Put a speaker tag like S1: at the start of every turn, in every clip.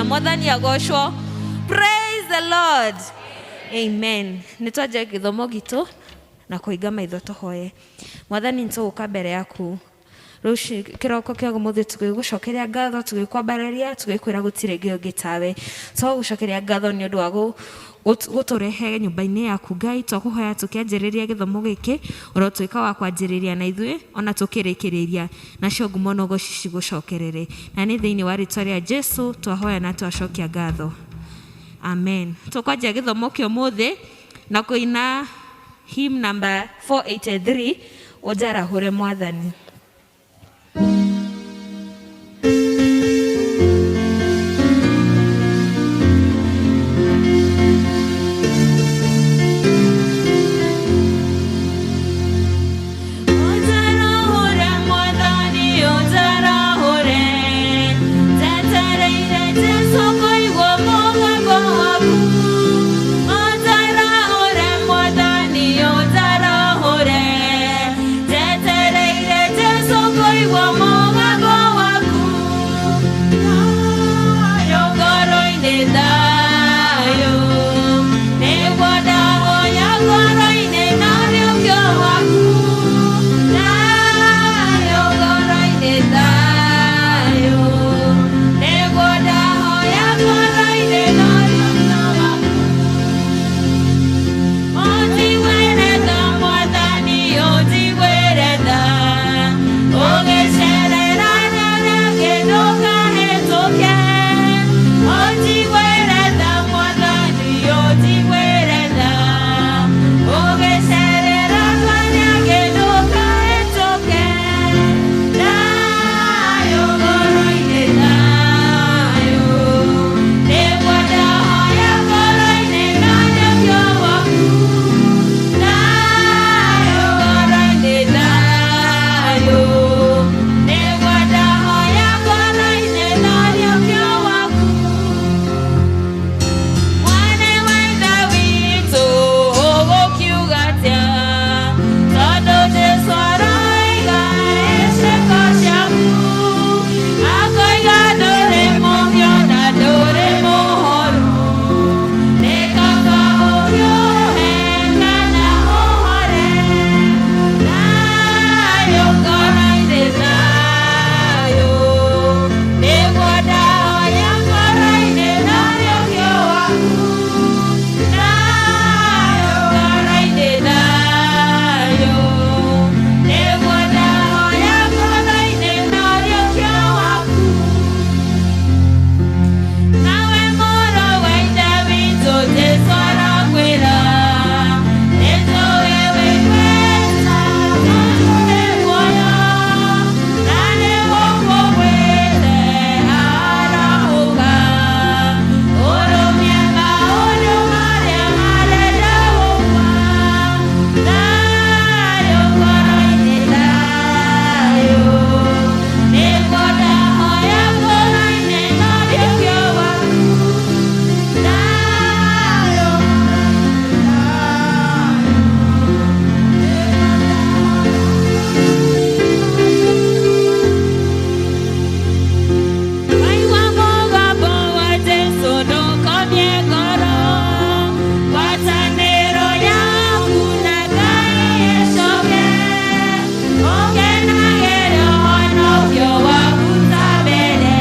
S1: Haleluya, Mwathani agocwo. Praise the Lord. Amen. Nĩ twanjia gĩthomo gitũ na kũhinga maitho tũhoye. Mwathani, nĩ tũgũka mbere yaku rũci kĩroko kĩa ũmũthĩ, tũgĩgũcokeria ngatho, tũgĩkwambararia, tũgĩkwĩra gũtirĩ Ngai ũngĩ tawe. Tũgũcokeria ngatho nĩ ũndũ wa gũtũrehe nyũmba-inĩ yaku. Ngai, twakũhoya tũkĩanjĩrĩria gĩthomo gĩkĩ, ũrotuĩka wa kwanjĩrĩria na ithuĩ ona tũkĩrĩkĩrĩria, nacio ngumo na ũgoci cigũcokerere, na nĩ thĩinĩ wa rĩtwa rĩa Jesu twahoya na twacokia ngatho, amen. Tũkwanjia gĩthomo kĩa ũmũthĩ na kũina hymn number 483, "Ũnjarahũre Mwathani". Ũnjarahũre Mwathani, ũnjarahũre, njetereire Jesũ kũigua mũgambo waku. Ũnjarahũre Mwathani, ũnjarahũre, njetereire Jesũ kũigua mũgambo waku. Thayũ ngoro-inĩ, thayũ nĩguo ndahoya ngoro-inĩ, na ũriũkio waku. Thayũ ngoro-inĩ, thayũ nĩguo ndahoya ngoro-inĩ, na ũriũkio waku. Ũnjiguĩre tha Mwathani, ũnjiguĩre tha, ũgĩcerera arĩa angĩ ndũkahĩtũke. Ũnjiguĩre tha Mwathani, ũnjiguĩre tha, ũgĩcerera arĩa angĩ ndũkahĩtũke. Thayũ ngoro-inĩ, thayũ nĩguo ndahoya ngoro-inĩ, na ũriũkio waku. Thayũ ngoro-inĩ, thayũ nĩguo ndahoya ngoro-inĩ, na ũriũkio waku. Mwana wa Ithe witũ, ũgũkiuga atĩa? Tondũ Jesũ aroiga ĩ ciĩko ciaku, akoiga ndũrĩ mũhiũ na ndũrĩ mũhoru. Nĩ kaba ũhiũhe kana ũhore. Thayũ ngoro-inĩ, thayũ nĩguo ndahoya ngoro-inĩ, na ũriũkio waku. Thayũ ngoro-inĩ, thayũ nĩguo ndahoya ngoro-inĩ, na ũriũkio waku. Nawe mũrũ wa Ithe witũ, Jesũ arakwĩra, nĩnjũĩ wĩiguĩte ndũrĩ muoyo, na nĩgũkũgwĩte arahũka. Ũrũmie maũndũ marĩa marenda gũkua. Thayũ ngoro-inĩ, thayũ nĩguo ndahoya ngoro-inĩ, na ũriũkio waku. Thayũ ngoro-inĩ, thayũ nĩguo ndahoya. Waigua mũgambo wa Jesũ, ndũkomie ngoro. Ngwatanĩro yaku na Ngai ĩcoke, ũkenagĩre ũhonokio waku ta mbere.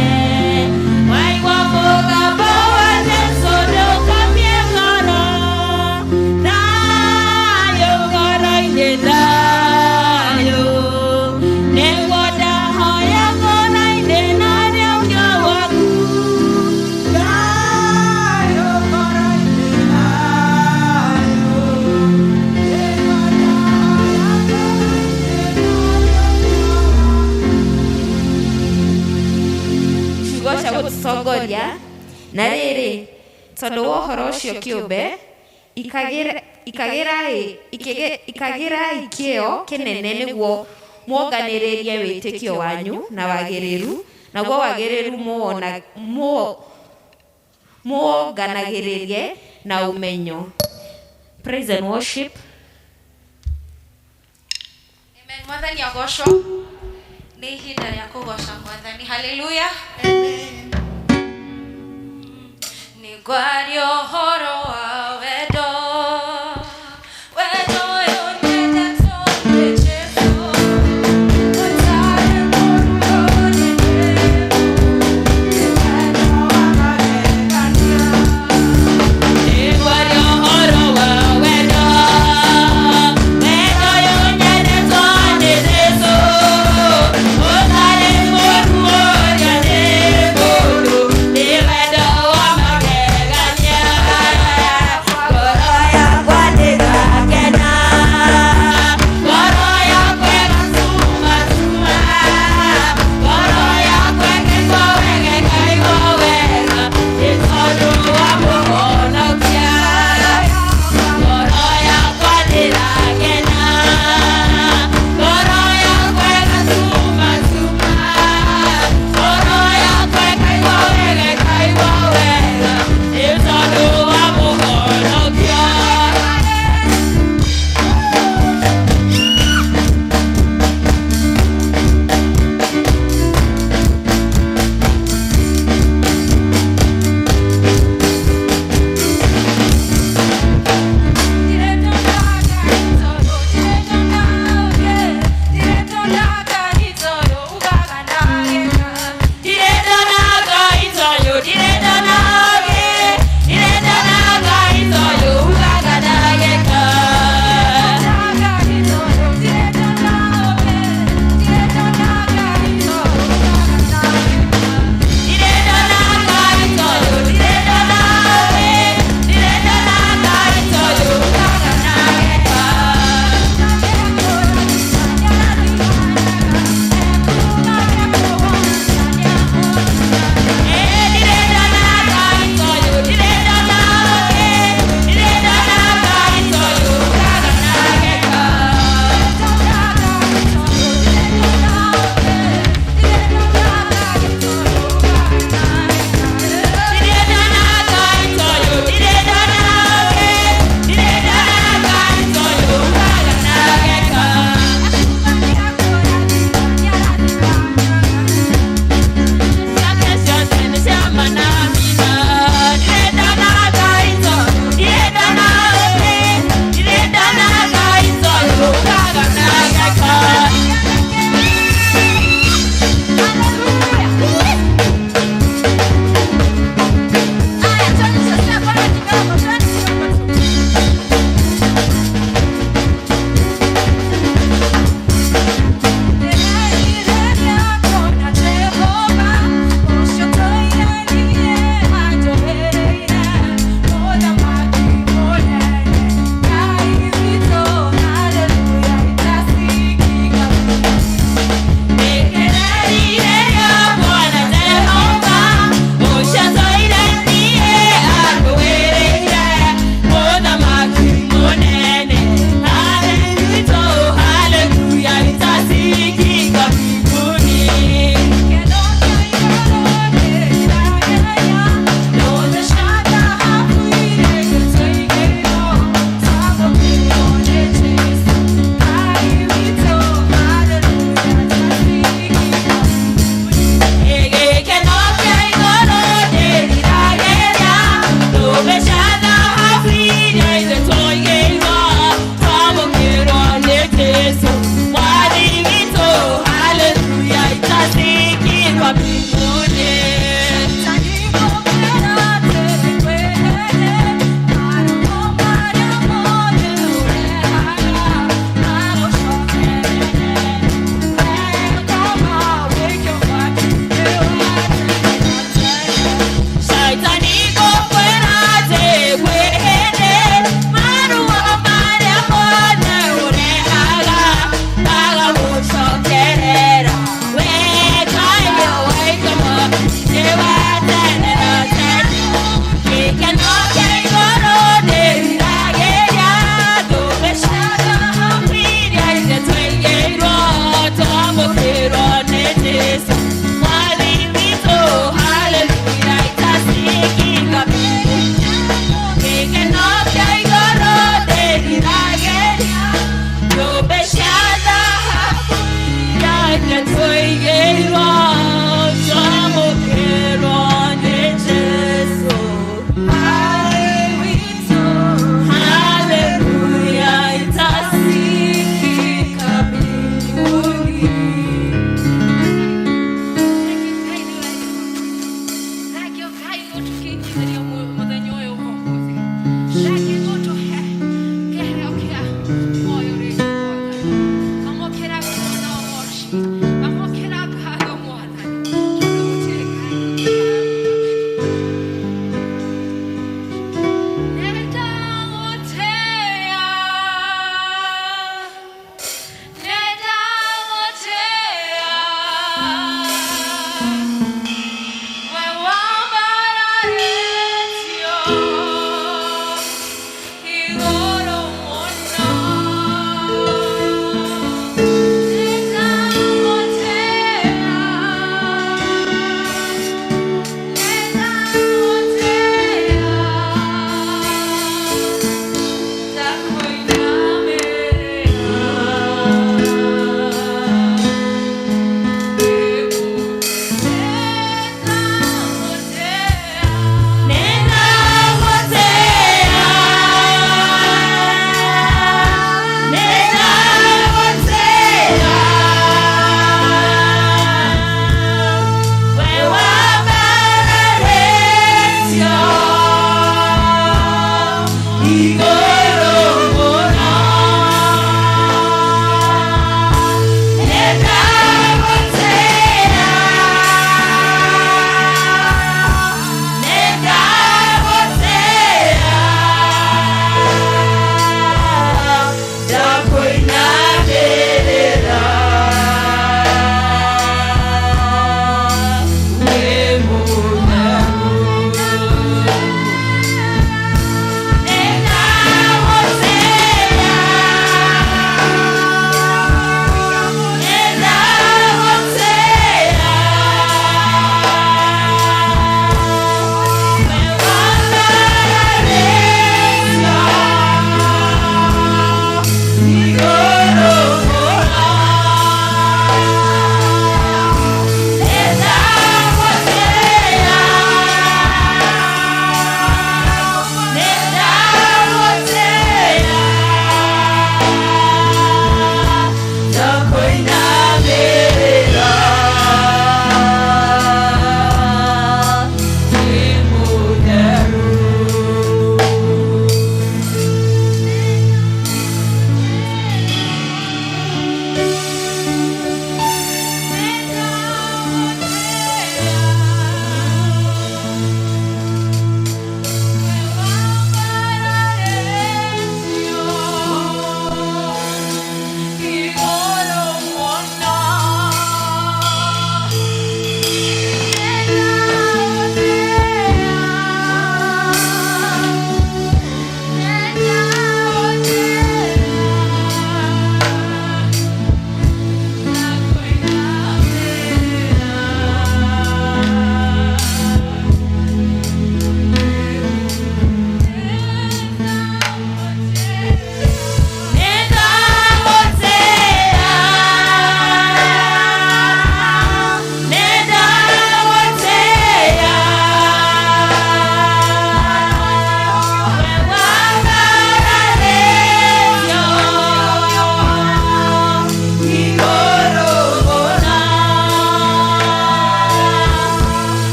S1: Waigua mũgambo wa Jesũ, ndũkomie ngoro. Thayũ ngoro-inĩ, thayũ nĩguo ndahoya ngoro-inĩ, na ũriũkio waku. Thayũ ngoro-inĩ, thayũ nĩguo ndahoya ngoro-inĩ, na ũriũkio waku. Ciugo cia gũtũtongoria: na rĩrĩ, tondũ wa ũhoro ũcio kĩũmbe, ikagĩrai kĩyo kĩnene nĩguo muonganĩrĩrie wĩtĩkio wanyu na wagĩrĩru, naguo wagĩrĩru muwonganagĩrĩrie na ũmenyo. Praise and worship.
S2: Amen. Mwathani agocwo. Nĩ ihinda rĩa kũgoca Mwathani. Haleluya. Nĩngwaria ũhoro wa wendo, wendo ũyũ nyendetwo nĩ Jesũ, ũtarĩ mũrũ nĩ wendo wa magegania.
S3: Nĩngwaria ũhoro wa wendo, wendo ũyũ nyendetwo nĩ Jesũ, ũtarĩ mũru ũrĩa nĩ mũndũ, nĩ wendo wa magegania.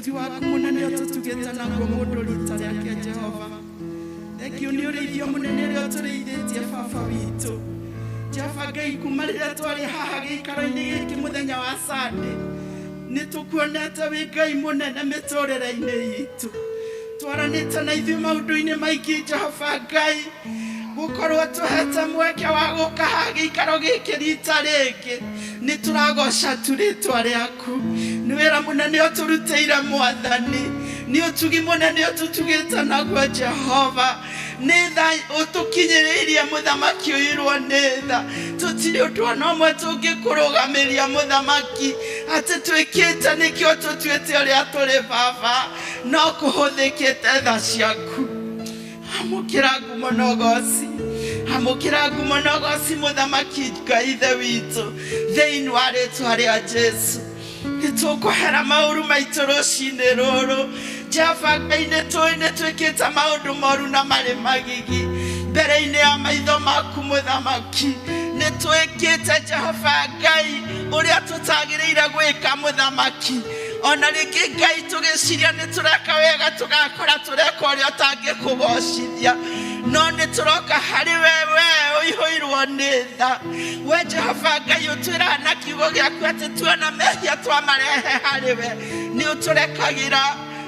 S4: Ũtugi waku mũnene ũtũtugĩte naguo mũndũ rita rĩake Jehova. Thengiũ nĩ ũrĩithio mũnene ũrĩa ũtũrĩithĩtie baba witũ. Jehova Ngai, kuma rĩrĩa twarĩ haha gĩikaro-inĩ gĩkĩ mũthenya wa Sunday, nĩ tũkuonete wĩ Ngai mũnene mĩtũrĩre-inĩ itũ. Twaranĩte na ithuĩ maũndũ-inĩ maingĩ Jehova Ngai, gũkorwo tũhete mweke wa gũka haha gĩikaro gĩkĩ rita rĩngĩ, nĩ tũragoca tu rĩtwa rĩaku. Nĩ wĩra mũnene ũtũrutĩire Mwathani, nĩ ũtugi mũnene ũtũtugĩte naguo Jehova. Nĩ tha ũtũkinyĩrĩirie mũthamaki ũirwo nĩ tha. Tũtirĩ ũndũ ona ũmwe tũngĩkũrũgamĩria mũthamaki atĩ twĩkĩte nĩkĩo tũtuĩte ũrĩa tũrĩ baba, no kũhũthĩkĩte tha ciaku. Amũkĩra ngumo na ũgoci, amũkĩra ngumo na ũgoci mũthamaki Ngai ithe witũ, thĩinĩ wa rĩtwa rĩa Jesu. Nĩ tũkũhera maũru maitũ rũcinĩ rũrũ. Jehova Ngai, nĩ tũĩ nĩ twĩkĩte maũndũ moru na marĩ magigi mbere-inĩ ya maitho maku mũthamaki. Nĩ twĩkĩte Jehova Ngai ũrĩa tũtagĩrĩire gwĩka mũthamaki. Ona rĩngĩ Ngai tũgĩciria nĩ tũreka wega, tũgakora tũreka ũrĩa ũtangĩkũgocithia, no nĩ tũroka harĩ we, we ũihũirwo nĩ tha. We Jehova Ngai ũtwĩraga na kiugo gĩaku atĩ tuona mehia twamarehe harĩ we, nĩ ũtũrekagĩra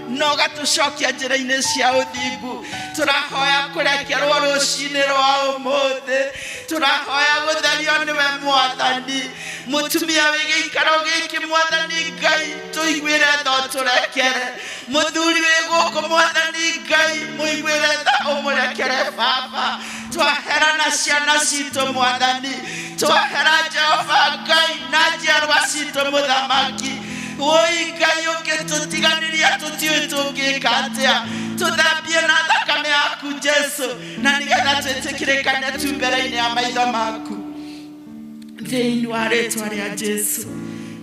S4: na ũgatũcokia njĩra-inĩ cia ũthingu. Tũrahoya kũrekerwo rũcinĩ rwa ũmũthĩ, tũrahoya gũtherio nĩwe Mwathani. Mũtumia wĩ gĩikaro gĩkĩ Mwathani Ngai, tũiguĩre tha ũtũrekere. Mũthuri wĩ gũkũ Mwathani Ngai, mũiguĩre tha ũmũrekere baba. Twahera na ciana citũ Mwathani, twahera Jehova Ngai na njiarwa citũ mũthamaki. Woi Ngai ũngĩtũtiganĩria tũtiũĩ tũngĩka atĩa. Tũthambie na thakame yaku Jesu, na nĩgetha twĩtĩkĩrĩkane tu mbere-inĩ ya maitho maku. Thĩinĩ wa rĩtwa rĩa Jesu,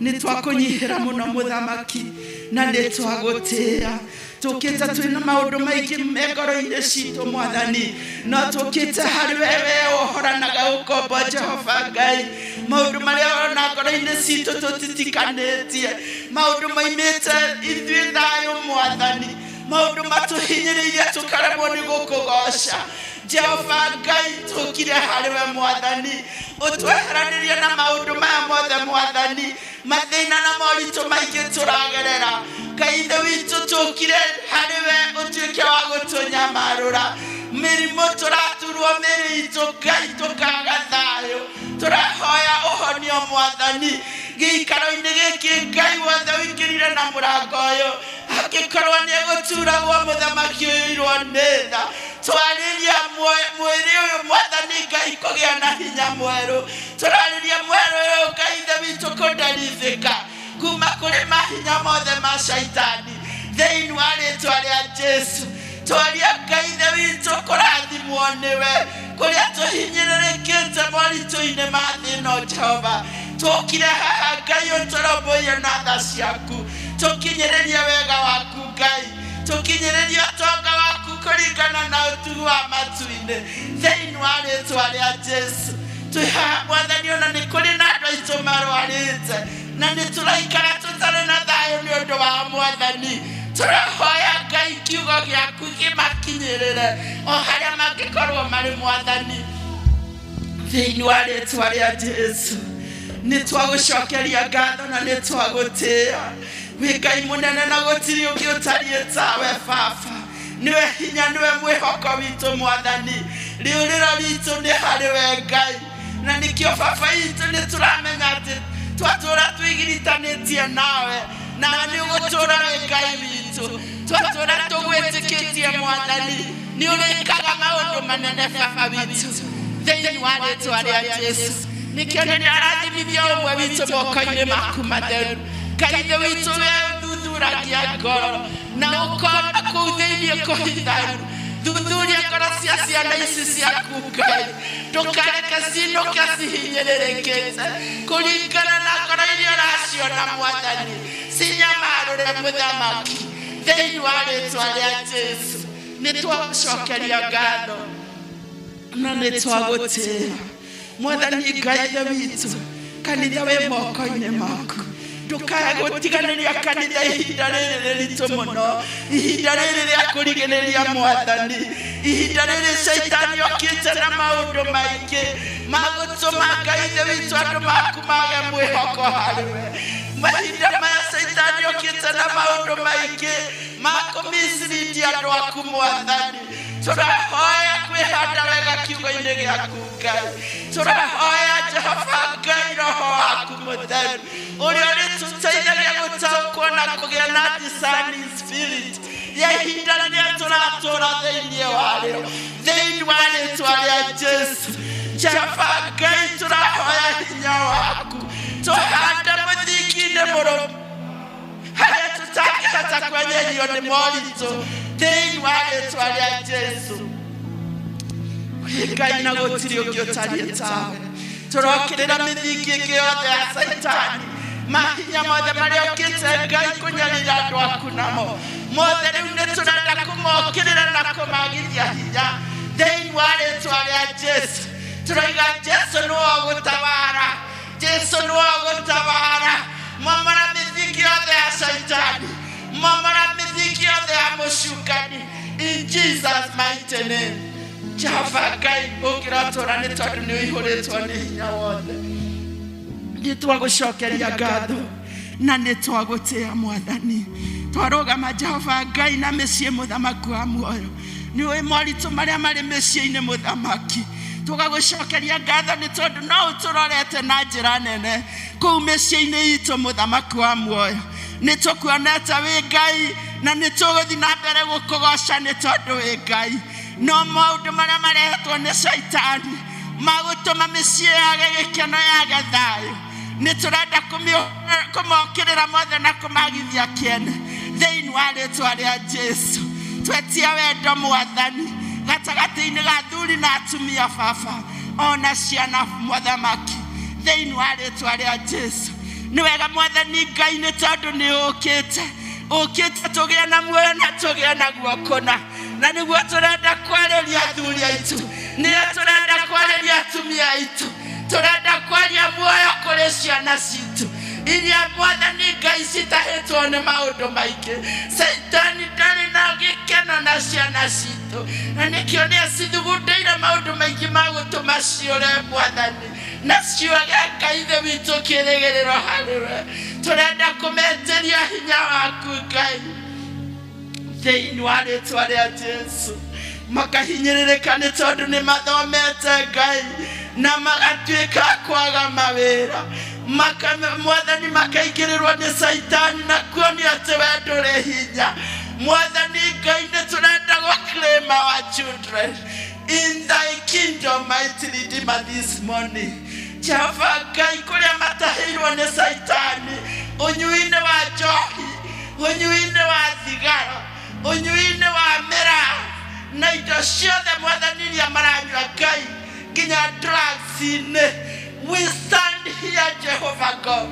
S4: nĩ twakũnyihĩra mũno mũthamaki, na nĩ twagũtĩĩa. Tũkĩte twĩna maũndũ maingĩ me ngoro-inĩ citũ Mwathani, no tũkĩte harĩ we, we ũhoranaga ũkombo Jehova Ngai. Maũndũ marĩa ũrona ngoro-inĩ citũ tũtitikanĩtie, maũndũ maimĩte ithuĩ thayũ Mwathani, maũndũ matũhinyĩrĩirie tũkaremwo nĩ gũkũgoca Jehova Ngai. Tũkire harĩ we Mwathani, ũtweheranĩrie na maũndũ maya mothe Mwathani, mathĩna na moritũ maingĩ tũragerera. Ngai ithe witũ, tũkire harĩ we ũtuĩke wa gũtũnyamarũra mĩrimũ tũraturwo mĩrĩ itũ Ngai, tũkaga thayũ. Tũrahoya ũhonio Mwathani gĩikaro-inĩ gĩkĩ. Ngai wothe ũingĩrire na mũrango ũyũ, angĩkorwo nĩ egũturagwo mũthamaki ũyũirwo nĩ tha, twarĩria mwĩrĩ ũyũ Mwathani Ngai kũgĩa na hinya mwerũ. Tũrarĩria mwerũ ũyũ Ngai ithe witũ kũndarithĩka kuma kũrĩ mahinya mothe ma shaitani thĩinĩ wa rĩtwa rĩa Jesu. Twaria Ngai ithe witũ kũrathimwo nĩwe kũrĩa tũhinyĩrĩrĩkĩte moritũ-inĩ ma thĩ ĩno. Jehova, tũkire haha Ngai ũtũrũmbũiye na tha ciaku, tũkinyĩrĩrie wega waku Ngai, tũkinyĩrĩrie ũtonga waku kũringana na ũtugi wa matu-inĩ thĩinĩ wa rĩtwa rĩa Jesu. Twĩ haha Mwathani, ona nĩ kũrĩ na andũ aitũ marwarĩte na nĩ tũraikara tũtarĩ na thayũ nĩ ũndũ wa Mwathani. Tũrahoya Ngai kiugo gĩaku kĩmakinyĩrĩre o harĩa mangĩkorwo marĩ Mwathani, thĩinĩ wa rĩtwa rĩa Jesu. Nĩ twagũcokeria ngatho na nĩ twagũtĩĩa. Wĩ Ngai mũnene na gũtirĩ ũngĩ ũtariĩ tawe baba. Nĩwe hinya, nĩwe mwĩhoko witũ Mwathani. Rĩũrĩro ritũ nĩ harĩ we Ngai, na nĩkĩo baba itũ nĩ tũramenya atĩ twatũra twĩgiritanĩtie nawe, na nĩ ũgũtũra wĩ Ngai witũ. Twatũra tũgwĩtĩkĩtie Mwathani, nĩ ũrĩkaga maũndũ manene baba witũ, thĩinĩ wa rĩtwa rĩa Jesu. Nĩkĩo nĩ ndarathimithia ũmwe witũ moko-inĩ maku matheru. Ngai ithe witũ, we ũthuthuragia ngoro na ũkona kũu thĩinĩ kũhitharu, thuthuria ngoro cia ciana ici ciaku Ngai, ndũkareke cinũke cihinyĩrĩrĩkĩte kũringana na ngoro iria ũraciona Mwathani. Cinyamarũre mũthamaki, thĩinĩ wa rĩtwa rĩa Jesu. Nĩ twagũcokeria ngatho na nĩ twagũtĩĩa Mwathani Ngai ithe witũ. Kanitha wĩ moko-inĩ maku. Ndũkae gũtiganĩria kanitha ihinda rĩrĩ rĩritũ mũno, ihinda rĩrĩ rĩa kũrigĩrĩria Mwathani, ihinda rĩrĩ caitani okĩte na maũndũ maingĩ magũtũma Ngai Ithe witũ andũ maku mage mwĩhoko harĩwe. Mahinda maya caitani okĩte na maũndũ maingĩ makũmiciritie andũ aku Mwathani, tũrahoya kwĩhanda wega kiugo-inĩ gĩaku Ngai. Tũrahoya Jehova Ngai roho waku mũtheru ũrĩa ũrĩtũteithagia gũtaũkwo na kũgĩa na discerning spirit ya ihinda rĩrĩa tũratũra thĩinĩ warĩo, thĩinĩ wa rĩtwa rĩa Jesu. Jehova Ngai, tũrahoya hinya waku tũhande mũthingi-inĩ mũrũmu harĩa tũtangĩhota kwenyerio nĩ moritũ, thĩinĩ wa rĩtwa rĩa Jesu. Ngai, na gũtirĩ ũngĩ ũtariĩ tawe. Tũrokĩrĩra mĩthingi ĩngĩ yothe ya Caitani, mahinya mothe marĩa okĩte Ngai kũnyarira andũ aku namo mothe, rĩu nĩ tũrenda kũmokĩrĩra na kũmagithia hinya thĩinĩ wa rĩtwa rĩa Jesu. Tũroiga Jesu nĩwe ũgũtawara, Jesu nĩwe ũgũtawara. Momora mĩthingi yothe ya Caitani, momora mĩthingi yothe ya mũcukani, in Jesus mighty name. Jehova Ngai, ũngĩratũra nĩ tondũ nĩ ũihũrĩtwo nĩ hinya wothe. Nĩ twagũcokeria ngatho na nĩ twagũtĩa Mwathani. Twarũgama Jehova Ngai na mĩciĩ, mũthamaki wa muoyo, nĩ ũĩ moritũ marĩa marĩ mĩciĩ-inĩ. Mũthamaki, tũgagũcokeria ngatho nĩ tondũ no ũtũrorete na njĩra nene kũu mĩciĩ-inĩ itũ. Mũthamaki wa muoyo, nĩ tũkuonete wĩ Ngai na nĩ tũgũthiĩ na mbere gũkũgoca nĩ tondũ wĩ Ngai. No maũndũ marĩa marehetwo nĩ caitani magũtũma mĩciĩ yage gĩkeno, yage thayũ, nĩ tũrenda kũmokĩrĩra mothe na kũmagithia kĩene thĩinĩ wa rĩtwa rĩa Jesu. Twetia wendo Mwathani gatagatĩ-inĩ ga thuri na atumia, baba, ona ciana, mũthamaki, thĩinĩ wa rĩtwa rĩa Jesu. Nĩ wega Mwathani Ngai nĩ tondũ nĩ ũkĩte, ũkĩte tũgĩe na muoyo na tũgĩe naguo kũna. Na nĩguo tũrenda kwarĩria athuri aitũ, nĩyo tũrenda kwarĩria atumia aitũ, tũrenda kwaria muoyo kũrĩ ciana citũ iria Mwathani Ngai citahĩtwo nĩ maũndũ maingĩ. Caitani ndarĩ na gĩkeno na ciana citũ, na nĩkĩo nĩ acithugundĩire maũndũ maingĩ ma gũtũma ciũre Mwathani na ciũage Ngai Ithe witũ kĩrĩgĩrĩro harĩwe. Tũrenda kũmetĩria hinya waku Ngai thĩinĩ wa rĩtwa rĩa Jesu. Makahinyĩrĩrĩka nĩ tondũ nĩ mathomete Ngai na magatuĩka kwaga mawĩra. Mwathani, makaingĩrĩrwo nĩ caitani na kuonio atĩ we ndũrĩ hinya. Mwathani Ngai, nĩ tũrenda gũ claim our children in thy kingdom, mighty Redeemer, this morning. Jehova Ngai, kũrĩa matahĩirwo nĩ caitani, ũnyui-inĩ wa njohi, ũnyui-inĩ wa thigara, ũnyui-inĩ wa mĩraa na indo ciothe Mwathani iria maranyua Ngai, nginya drugs-inĩ, we stand here, Jehovah God,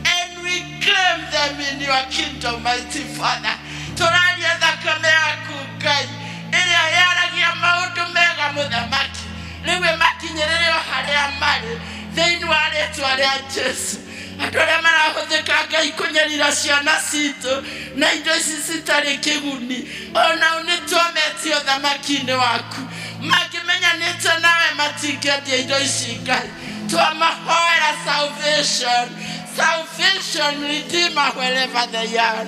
S4: and we claim them in your kingdom, mighty Father. Tũraria thakame yaku Ngai ĩrĩa yaragia maũndũ mega, mũthamaki, rĩu ĩmakinyĩrĩre o harĩa marĩ thĩinĩ wa rĩtwa rĩa Jesu. Andũ arĩa marahũthĩka Ngai kũnyarira ciana citũ na indo ici citarĩ kĩguni, onao nĩ twametie ũthamaki-inĩ waku. Mangĩmenyanĩte nawe matingĩendia indo ici. Ngai, twamahoera salvation, salvation, Redeemer, wherever they are.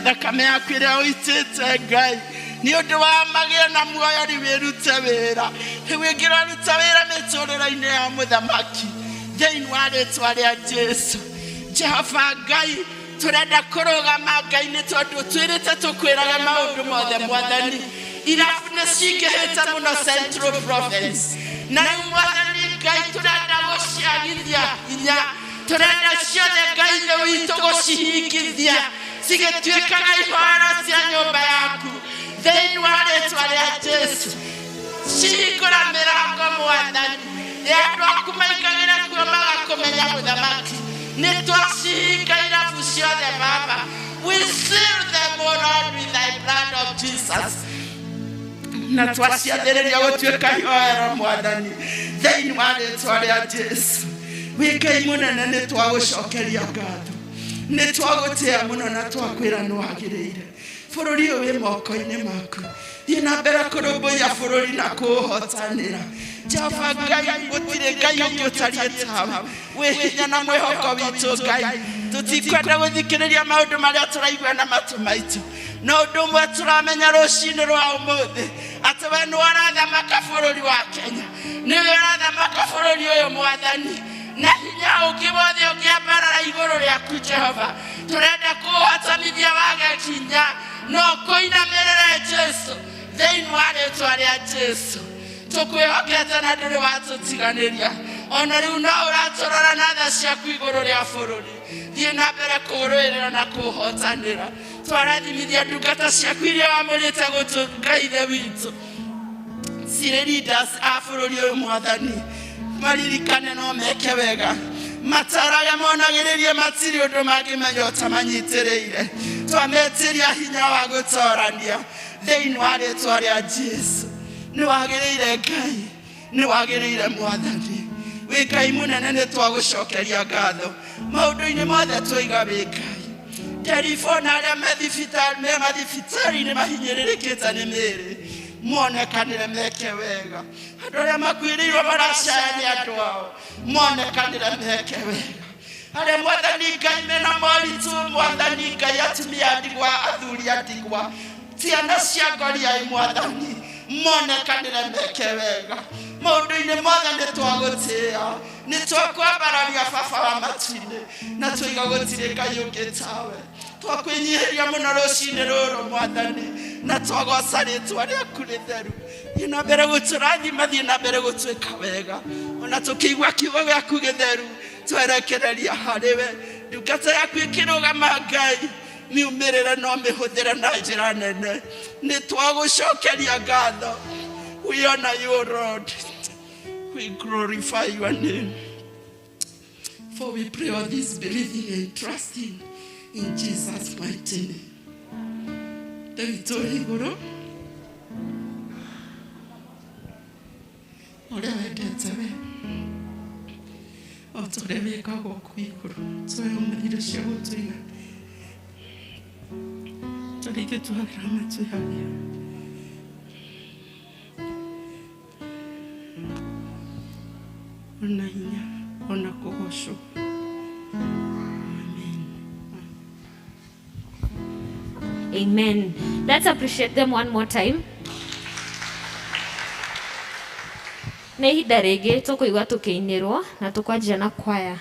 S4: Thakame yaku ĩrĩa ũitĩte Ngai nĩ ũndũ wa magĩe na muoyo, rĩu ĩrute wĩra, rĩu ĩngĩraruta wĩra mĩtũrĩre-inĩ ya mũthamaki thĩinĩ wa rĩtwa rĩa Jesu. Jehova Ngai, tũrenda kũrũgama Ngai nĩ tondũ twĩrĩte tũkwĩraga maũndũ mothe. Mwathani, irabu nĩ cingĩhĩte mũno Central Province, na rĩu Mwathani Ngai tũrenda gũciagithia hinya, tũrenda ciothe Ngai Ithe witũ gũcihingithia cigĩtuĩkaga ihoro cia nyũmba yaku thĩinĩ wa rĩtwa rĩa Jesu. Cihingũra mĩrango Mwathani ya andũ aku maingagĩre kuo magakũmenya. Mũthamaki, nĩ twacihinga irabu ciothe Baba. We seal them, O Lord, with thy blood of Jesus, na twaciathĩrĩria gũtuĩka ihoero Mwathani thĩinĩ wa rĩtwa rĩa Jesu. Wĩ Ngai mũnene nĩ twagũcokeria ngatho, nĩ twagũtĩa mũno na twakwĩra nĩ wagĩrĩire. Bũrũri ũyũ wĩ moko-inĩ maku, thiĩ na mbere kũrũmbũiya bũrũri na kũũhotanĩra. Jehova Ngai, gũtirĩ Ngai ũngĩ ũtariĩ tawe, wĩ hinya na mwĩhoko witũ Ngai. Tũtikwenda gũthikĩrĩria maũndũ marĩa tũraigua na matũ maitũ, no ũndũ ũmwe tũramenya rũcinĩ rwa ũmũthĩ, atĩ we nĩwe ũrathamaka bũrũri wa Kenya, nĩwe ũrathamaka bũrũri ũyũ Mwathani, na hinya ũngĩ wothe ũngĩambarara igũrũ rĩaku Jehova, tũrenda kũũhotanithia wage kinya, no kũinamĩrĩre Jesu thĩinĩ wa rĩtwa rĩa Jesu. Tũkwĩhokete na ndũrĩ watũtiganĩria, ona rĩu no ũratũrora na tha ciaku igũrũ rĩa bũrũri. Thiĩ na mbere kũũrũĩrĩra na kũũhotanĩra. Twarathimithia ndungata ciaku iria wamũrĩte gũtũnga Ithe witũ, cirĩ leaders a bũrũri ũyũ Mwathani, maririkane no meke wega, matarage monagĩrĩrie matirĩ ũndũ mangĩmenya ũtamanyitĩrĩire. Twametĩria hinya wa gũtorania thĩinĩ wa rĩtwa rĩa Jesu. Nĩ wagĩrĩire Ngai, nĩ wagĩrĩire Mwathani, wĩ Ngai mũnene, nĩ twagũcokeria ngatho maũndũ-inĩ mothe twaiga wĩ Ngai. Nderibũ na arĩa me thibitarĩ, me mathibitarĩ-inĩ mahinyĩrĩrĩkĩte nĩ mĩĩrĩ, monekanĩre meke wega. Andũ arĩa makuĩrĩirwo maracaya nĩ andũ ao, monekanĩre meke wega. Arĩa Mwathani Ngai mena moritũ, Mwathani Ngai, atumia a ndigwa, athuri a ndigwa, ciana cia ngoriai, Mwathani, monekanĩre meke wega. Maũndũ-inĩ mothe nĩ twagũtĩĩa, nĩ twakwambararia Baba wa matu-inĩ, na tũiga gũtirĩ Ngai ũngĩ tawe. Twakwĩnyihĩria mũno rũcinĩ rũrũ Mwathani, na twagoca rĩtwa rĩaku rĩtheru. Thiĩ na mbere gũtũrathima, thiĩ na mbere gũtwĩka wega, ona tũkĩigua kiugo gĩaku gĩtheru twerekereria harĩ we. Ndungata yaku ĩkĩrũgama Ngai, miumĩrĩre no mĩhũthĩre na njĩra nene. Nĩ twagũcokeria ngatho. We honor you, Lord. We glorify your name. For we pray all this believing and trusting in Jesus' mighty name. David ũrĩ igũrũ, ũrĩa wendete we o ta ũrĩa wĩkagwo kũu igũrũ, tũhe ũmũthĩ irio cia gũtũiga tondũ ithuĩ tuohagĩra matwĩhagia. Ona hinya ona kũgocwo. Amen.
S1: Amen. Let's appreciate them one more time. Nĩ ihinda rĩngĩ tũkũigua tũkĩinĩrwo na tũkwanjia na kwaya.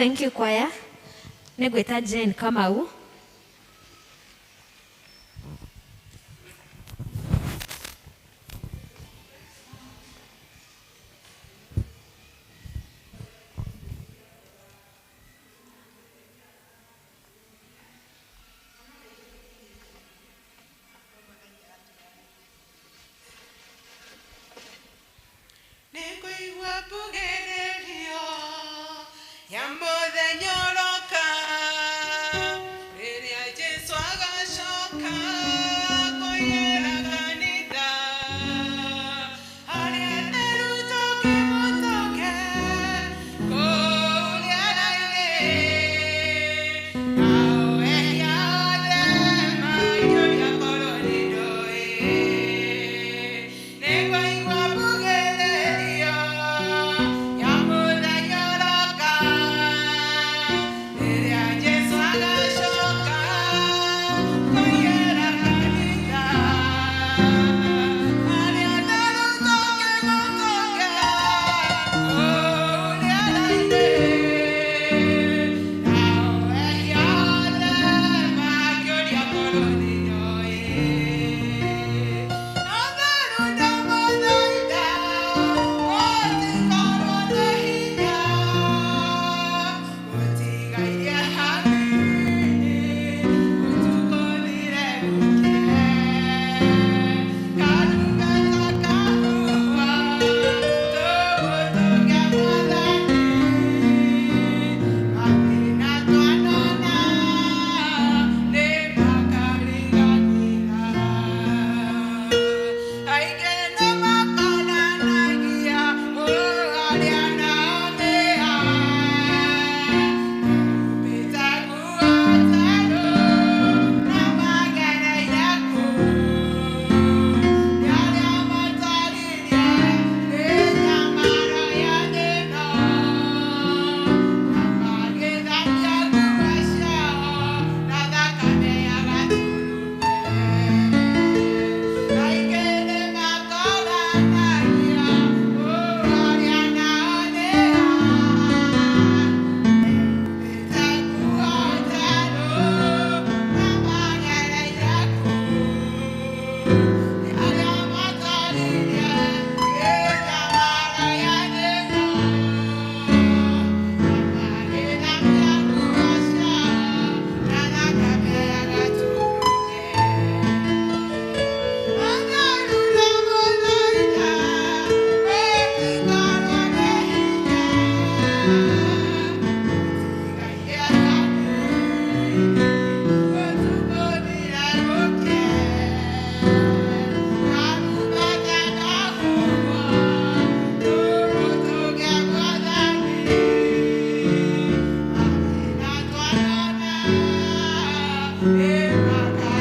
S1: Thank you choir. Nĩngwĩta Jane Kamau.
S5: Nĩngũigua mbugĩrĩrio ya mũthenya ũroka, rĩrĩa Jesũ agacoka kũiyĩra kanitha. Arĩa atheru tũkĩmũtũnge kũu rĩera-inĩ, nao ehia othe makĩũria korwo nĩndoĩ. Nĩngũigua mbugĩrĩrio ya mũthenya ũroka, rĩrĩa Jesũ agacoka kũiyĩra kanitha. Arĩa atheru tũkĩmũtũnge kũu rĩera-inĩ, nao ehia othe makĩũria korwo nĩndoĩ. Atheru ndamũthaitha, mũtikorwo na hinya, mũtigairie hanini, ũtukũ ũthire gũkĩe. Karumbeta kahuhwa, tũgũtũnge Mwathani, mathĩna twanona nĩmakariganĩra. Aingĩ nĩmakonanagia arĩa nao nĩ a, mehumbĩte nguo njerũ na magereire kũu. Nĩ arĩa mataririe mĩnyamaro ya thĩ ĩno, na magĩthambia nguo ciao na thakame ya Gatũrũme. Aingĩ nĩmakonanagia arĩa nao nĩ a, mehumbĩte nguo njerũ na magereire kũu. Nĩ arĩa mataririe mĩnyamaro ya thĩ ĩno, na magĩthambia nguo ciao na thakame ya Gatũrũme. Atheru ndamũthaitha, mũtikorwo na hinya, mũtigairie hanini, ũtukũ ũthire gũkĩe. Karumbeta kahuhwo, tũgũtũnge Mwathani, mathĩna twanona nĩmakariganĩra.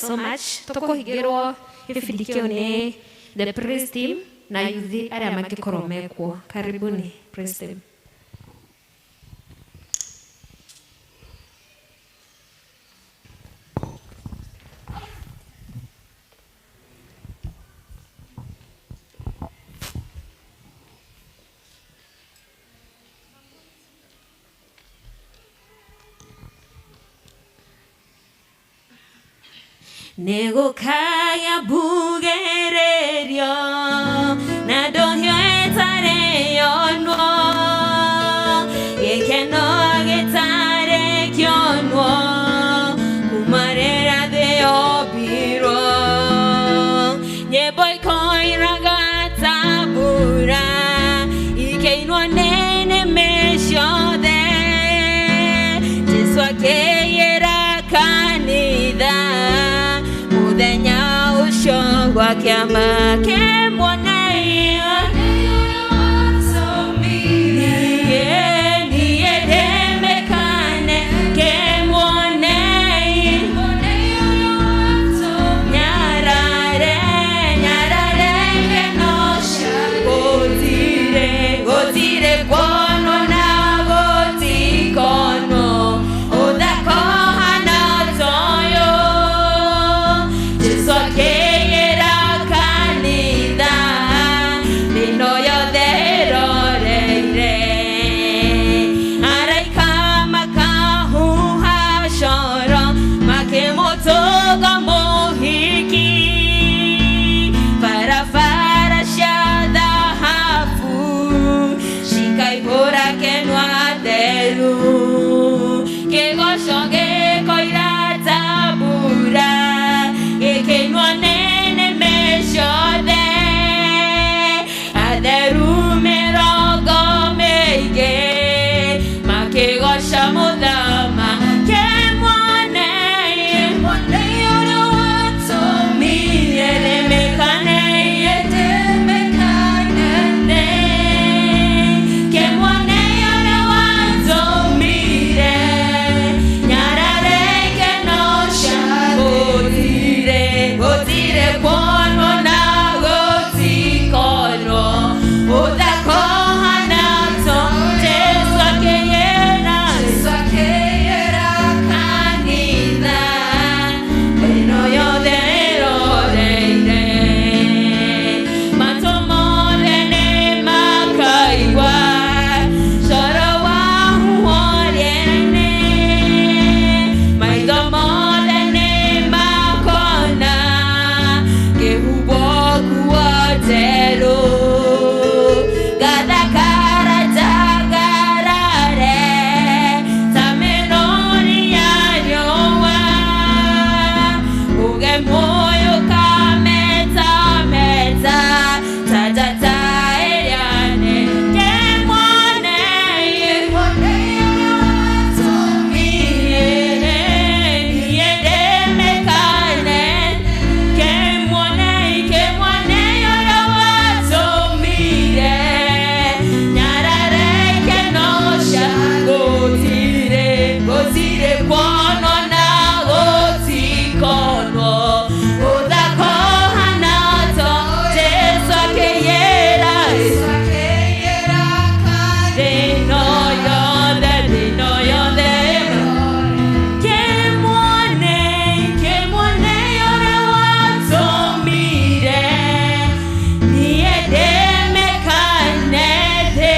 S1: so much. Tũkũhingĩrwo gĩbindi kĩu nĩ the praise team na yuthi arĩa mangĩkorwo mekuo. Karibuni praise team. Negukaya bugererio na ndohio ĩtarĩ yonwo gĩkeno gĩtarĩ kĩonwo kuma rĩrĩa thĩ yombirwo nyĩmbo ikoiraga ta mbura ikĩinwo nĩ nĩmĩ ciothe Jesũ akĩiyĩra kanitha muthenya ũcio gwa kĩama kĩmwonei niĩ ndĩmĩkane kĩmuonei nyarare nyarare ikeno gũtirĩ gũtirĩ kuonwo na gũtikonwo ũthaka ũhana ta ũyũ Jesũ akĩiyĩra kanitha thĩno yothe ĩroreire araika makahuha coro makĩmũtũnga mũhiki barabara cia thahabu cikaihũra kenwa theru kĩgoco gĩkoira ta mbura gĩkĩinwo nĩ nĩmĩ ciothe atheru mĩrongo mĩingĩ makĩgoca mũthamaki kĩmuonei niĩ ndĩmĩkane kĩmuonei ũrĩa watũmire nyarare ikeno cia gũtirĩ gũtirĩ kuonwo na gũtikonwo ũthaka ũhana ta Jesũ akĩiyĩra kanitha ĩno yothe ĩroreire matũ mothe nĩ makaigua coro wa huho rĩene maitho mothe nĩ makona kĩhumbwo nguo njerũ gathakara njangarare ta mĩrũri ya riũa ũgemu ũyũ ũkametameta ta njata ĩrĩa nene kĩmuonei niĩ ndĩmĩkane kĩmuonei kĩmuonei ũrĩa watũmire nyarare ikeno cia gũtirĩ gũtirĩ kuonwo na gũtikonwo ũthaka ũhana ta Jesũ akĩiyĩra thĩno yothe thĩno yothe kĩmuonei kĩmuonei ũrĩa watũmire niĩ ndĩmĩkane thĩ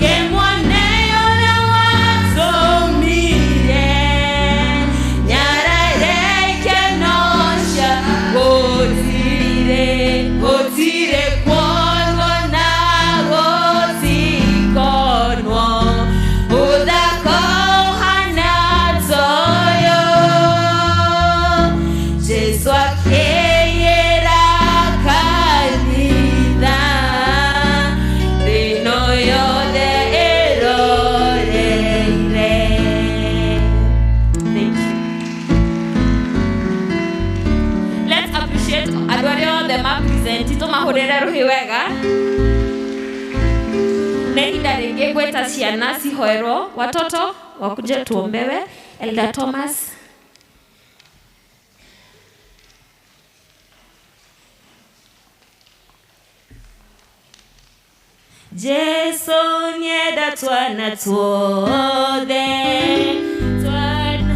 S1: kĩmuonei ũrĩa watũmire nyarare ikeno cia gũtirĩ gũtirĩ kuonwo na gũtikonwo ũthaka ũhana ta ũyũ Jesũ akĩiyĩra kanitha thĩno yothe ĩroreire. Thank you. Let's appreciate andũ arĩa othe mapresenti tũmahũrĩre rũhĩ wega nĩ ihinda rĩngĩ gwĩta ciana cihoerwo watoto wakuje tuombewe. Elder Thomas.
S3: Jesu nienda twana tuothe twana.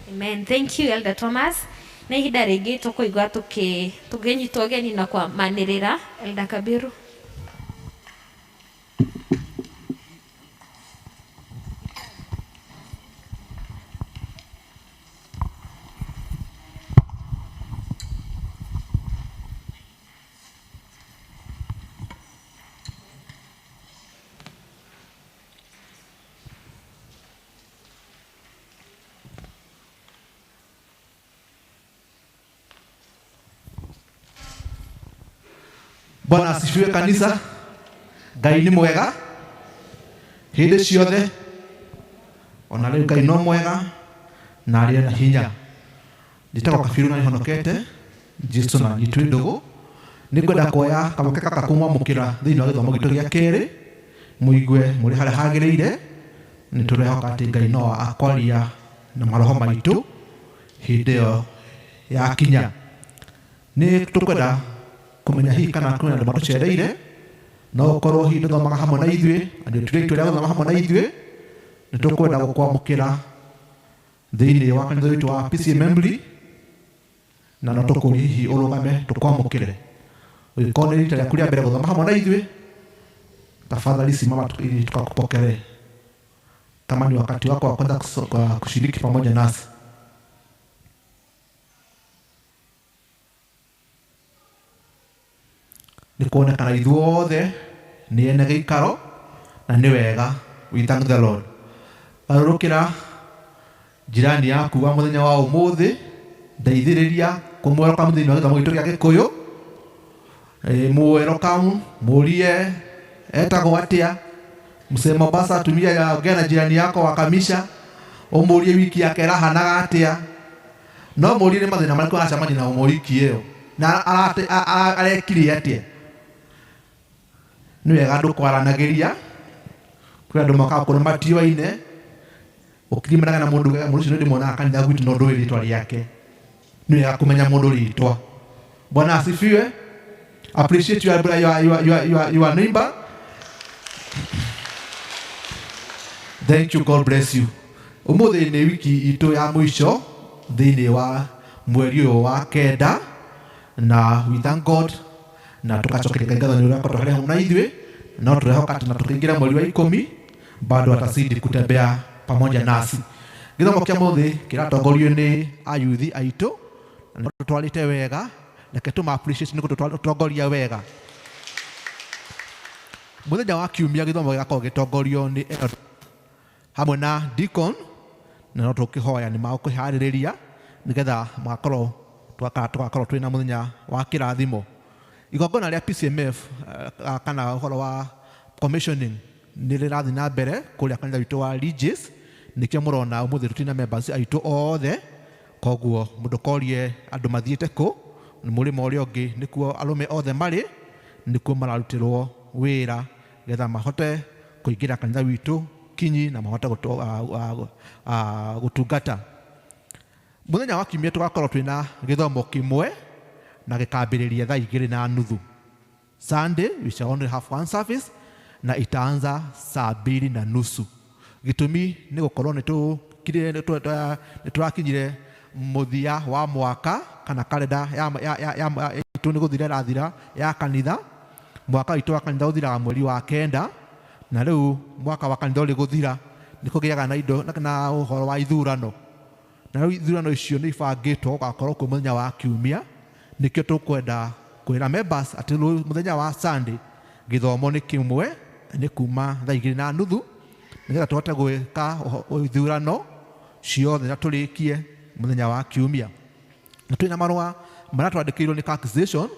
S3: Amen. Thank you, Elder Thomas. Na ihinda rĩngĩ tũkũigua tũkĩnyitwo ũgeni na kwamanĩrĩra. Elder Kabiru.
S6: Bwana asifiwe kanisa. Ngai ni mwega hĩndĩ ciothe, ona rĩu Ngai no mwega na arĩ na hinya. Njĩtagwo Kabiru na nĩhonokete Jesu na nitwĩ ndũgũ. Nĩngwenda kuoya kamweke gaka kũmwamũkĩra thĩinĩ wa gĩthomo gitũ gĩa kerĩ, mũigue mũrĩ harĩa hagĩrĩire. Nĩtũrehoka atĩ Ngai no akwaria na maroho maitũ hĩndĩ ĩyo yakinya. Nĩ tũkwenda kũmenya hihi kana kwĩna andũ matũcereire, no ũkorwo hihi ndũthomaga hamwe na ithuĩ, na ndũtuire itua rĩa gũthoma hamwe na ithuĩ. Nĩ tũkwenda gũkwamũkĩra thĩinĩ wa kanitha witũ wa PCEA Membley, na no tũkũrie hihi ũrũgame tũkwamũkĩre. Ũngĩkorwo nĩ rita rĩaku rĩa mbere gũthoma hamwe na ithuĩ, tafadhali simama ili tukakupokelee. Kama ni wakati wako wa kwanza kushiriki pamoja nasi. Nĩ kuonekana ithuothe nĩ ene gĩikaro na nĩ wega. We thank the Lord. Garũrũkĩra jirani yaku wa mũthenya wa ũmũthĩ, ndeithĩrĩria kũmwelcome thĩinĩ wa gĩthomo gitũ gĩa Gĩkũyũ. Mwelcome, mũrie etagwo atĩa. Mzee Mombasa, tumia ya ongea na jirani yako wa kamisha, ũmũrie wiki yake ĩrahanaga atĩa. No mũrie nĩ mathĩna marĩkũ aracemania namo wiki ĩyo na arekire atĩa. Nĩ wega andũ kwaranagĩria, kwĩ andũ mokaga kũrĩ matioaine, ũkirimanaga na mũndũ mũndũ ũcio nĩ ndĩmuonaga kanitha gwitũ no ndũĩ rĩtwa rĩake. Nĩ wega kũmenya mũndũ rĩtwa. Bwana asifiwe. Appreciate your neighbor. Thank you, God bless you. Ũmũthĩ nĩ wiki itũ ya mũico thĩinĩ wa mweri ũyũ wa kenda, na we thank God na tũgacokeria Ngai ngatho nĩ ũrĩa akoretwo harĩ hamwe na ithuĩ, no tũrehoka atĩ na tũkĩingĩra mweri wa ikũmi bado atazidi kutembea pamoja nasi. Gĩthomo kĩa mũthĩ kĩratongorio nĩ ayuthi aitũ na tũtwarĩte wega, reke tũma appreciate nĩ gũtũtongoria wega. Mũthenya wa kiumia gĩthomo gĩgakorwo gĩtongorio nĩ elder hamwe na deacon, na no tũkĩhoya nĩ magũkĩharĩrĩria nĩgetha magakorwo tũgakorwo twĩna mũthenya wa kĩrathimo. Igongona rĩa PCMF kana ũhoro wa commissioning nĩ rĩrathiĩ na mbere kũrĩa kanitha witũ wa Regis, nĩkĩo mũrona ũmũthĩ tũtirĩ na members aitũ othe, koguo mũndũ korie andũ mathiĩte kũ, mũrĩmo ũrĩa ũngĩ nĩkuo arũme othe marĩ, nĩkuo mararutĩrwo wĩra nĩgetha mahote kũingĩra kanitha witũ kinyi na mahote gũtungata. Mũthenya wa kiumia tũgakorwo twĩna gĩthomo kĩmwe na gĩkambĩrĩria thaa igĩrĩ na nuthu. Sunday we shall only have one service na itaanza saa mbili na nusu. Gĩtũmi nĩ gũkorwo nĩ tũrakinyire mũthia wa mwaka kana kalenda ya itũ nĩ gũthira ĩrathira ya kanitha. Mwaka witũ wa kanitha ũthiraga mweri wa kenda, na rĩu mwaka wa kanitha ũrĩ gũthira nĩ kũgĩaga na indo na ũhoro wa ithurano, na rĩu ithurano icio nĩ ibangĩtwo gũgakorwo kwĩ mũthenya wa kiumia. Nĩkĩo tũkwenda kwĩra members atĩ mũthenya wa Sunday gĩthomo nĩ kĩmwe, nĩ kuma thaa igĩrĩ na nuthu nĩgetha tũhote gwĩka ithurano ciothe na tũrĩkie mũthenya wa kiumia. Na twĩna marũa marĩa twandĩkĩirwo nĩ taxation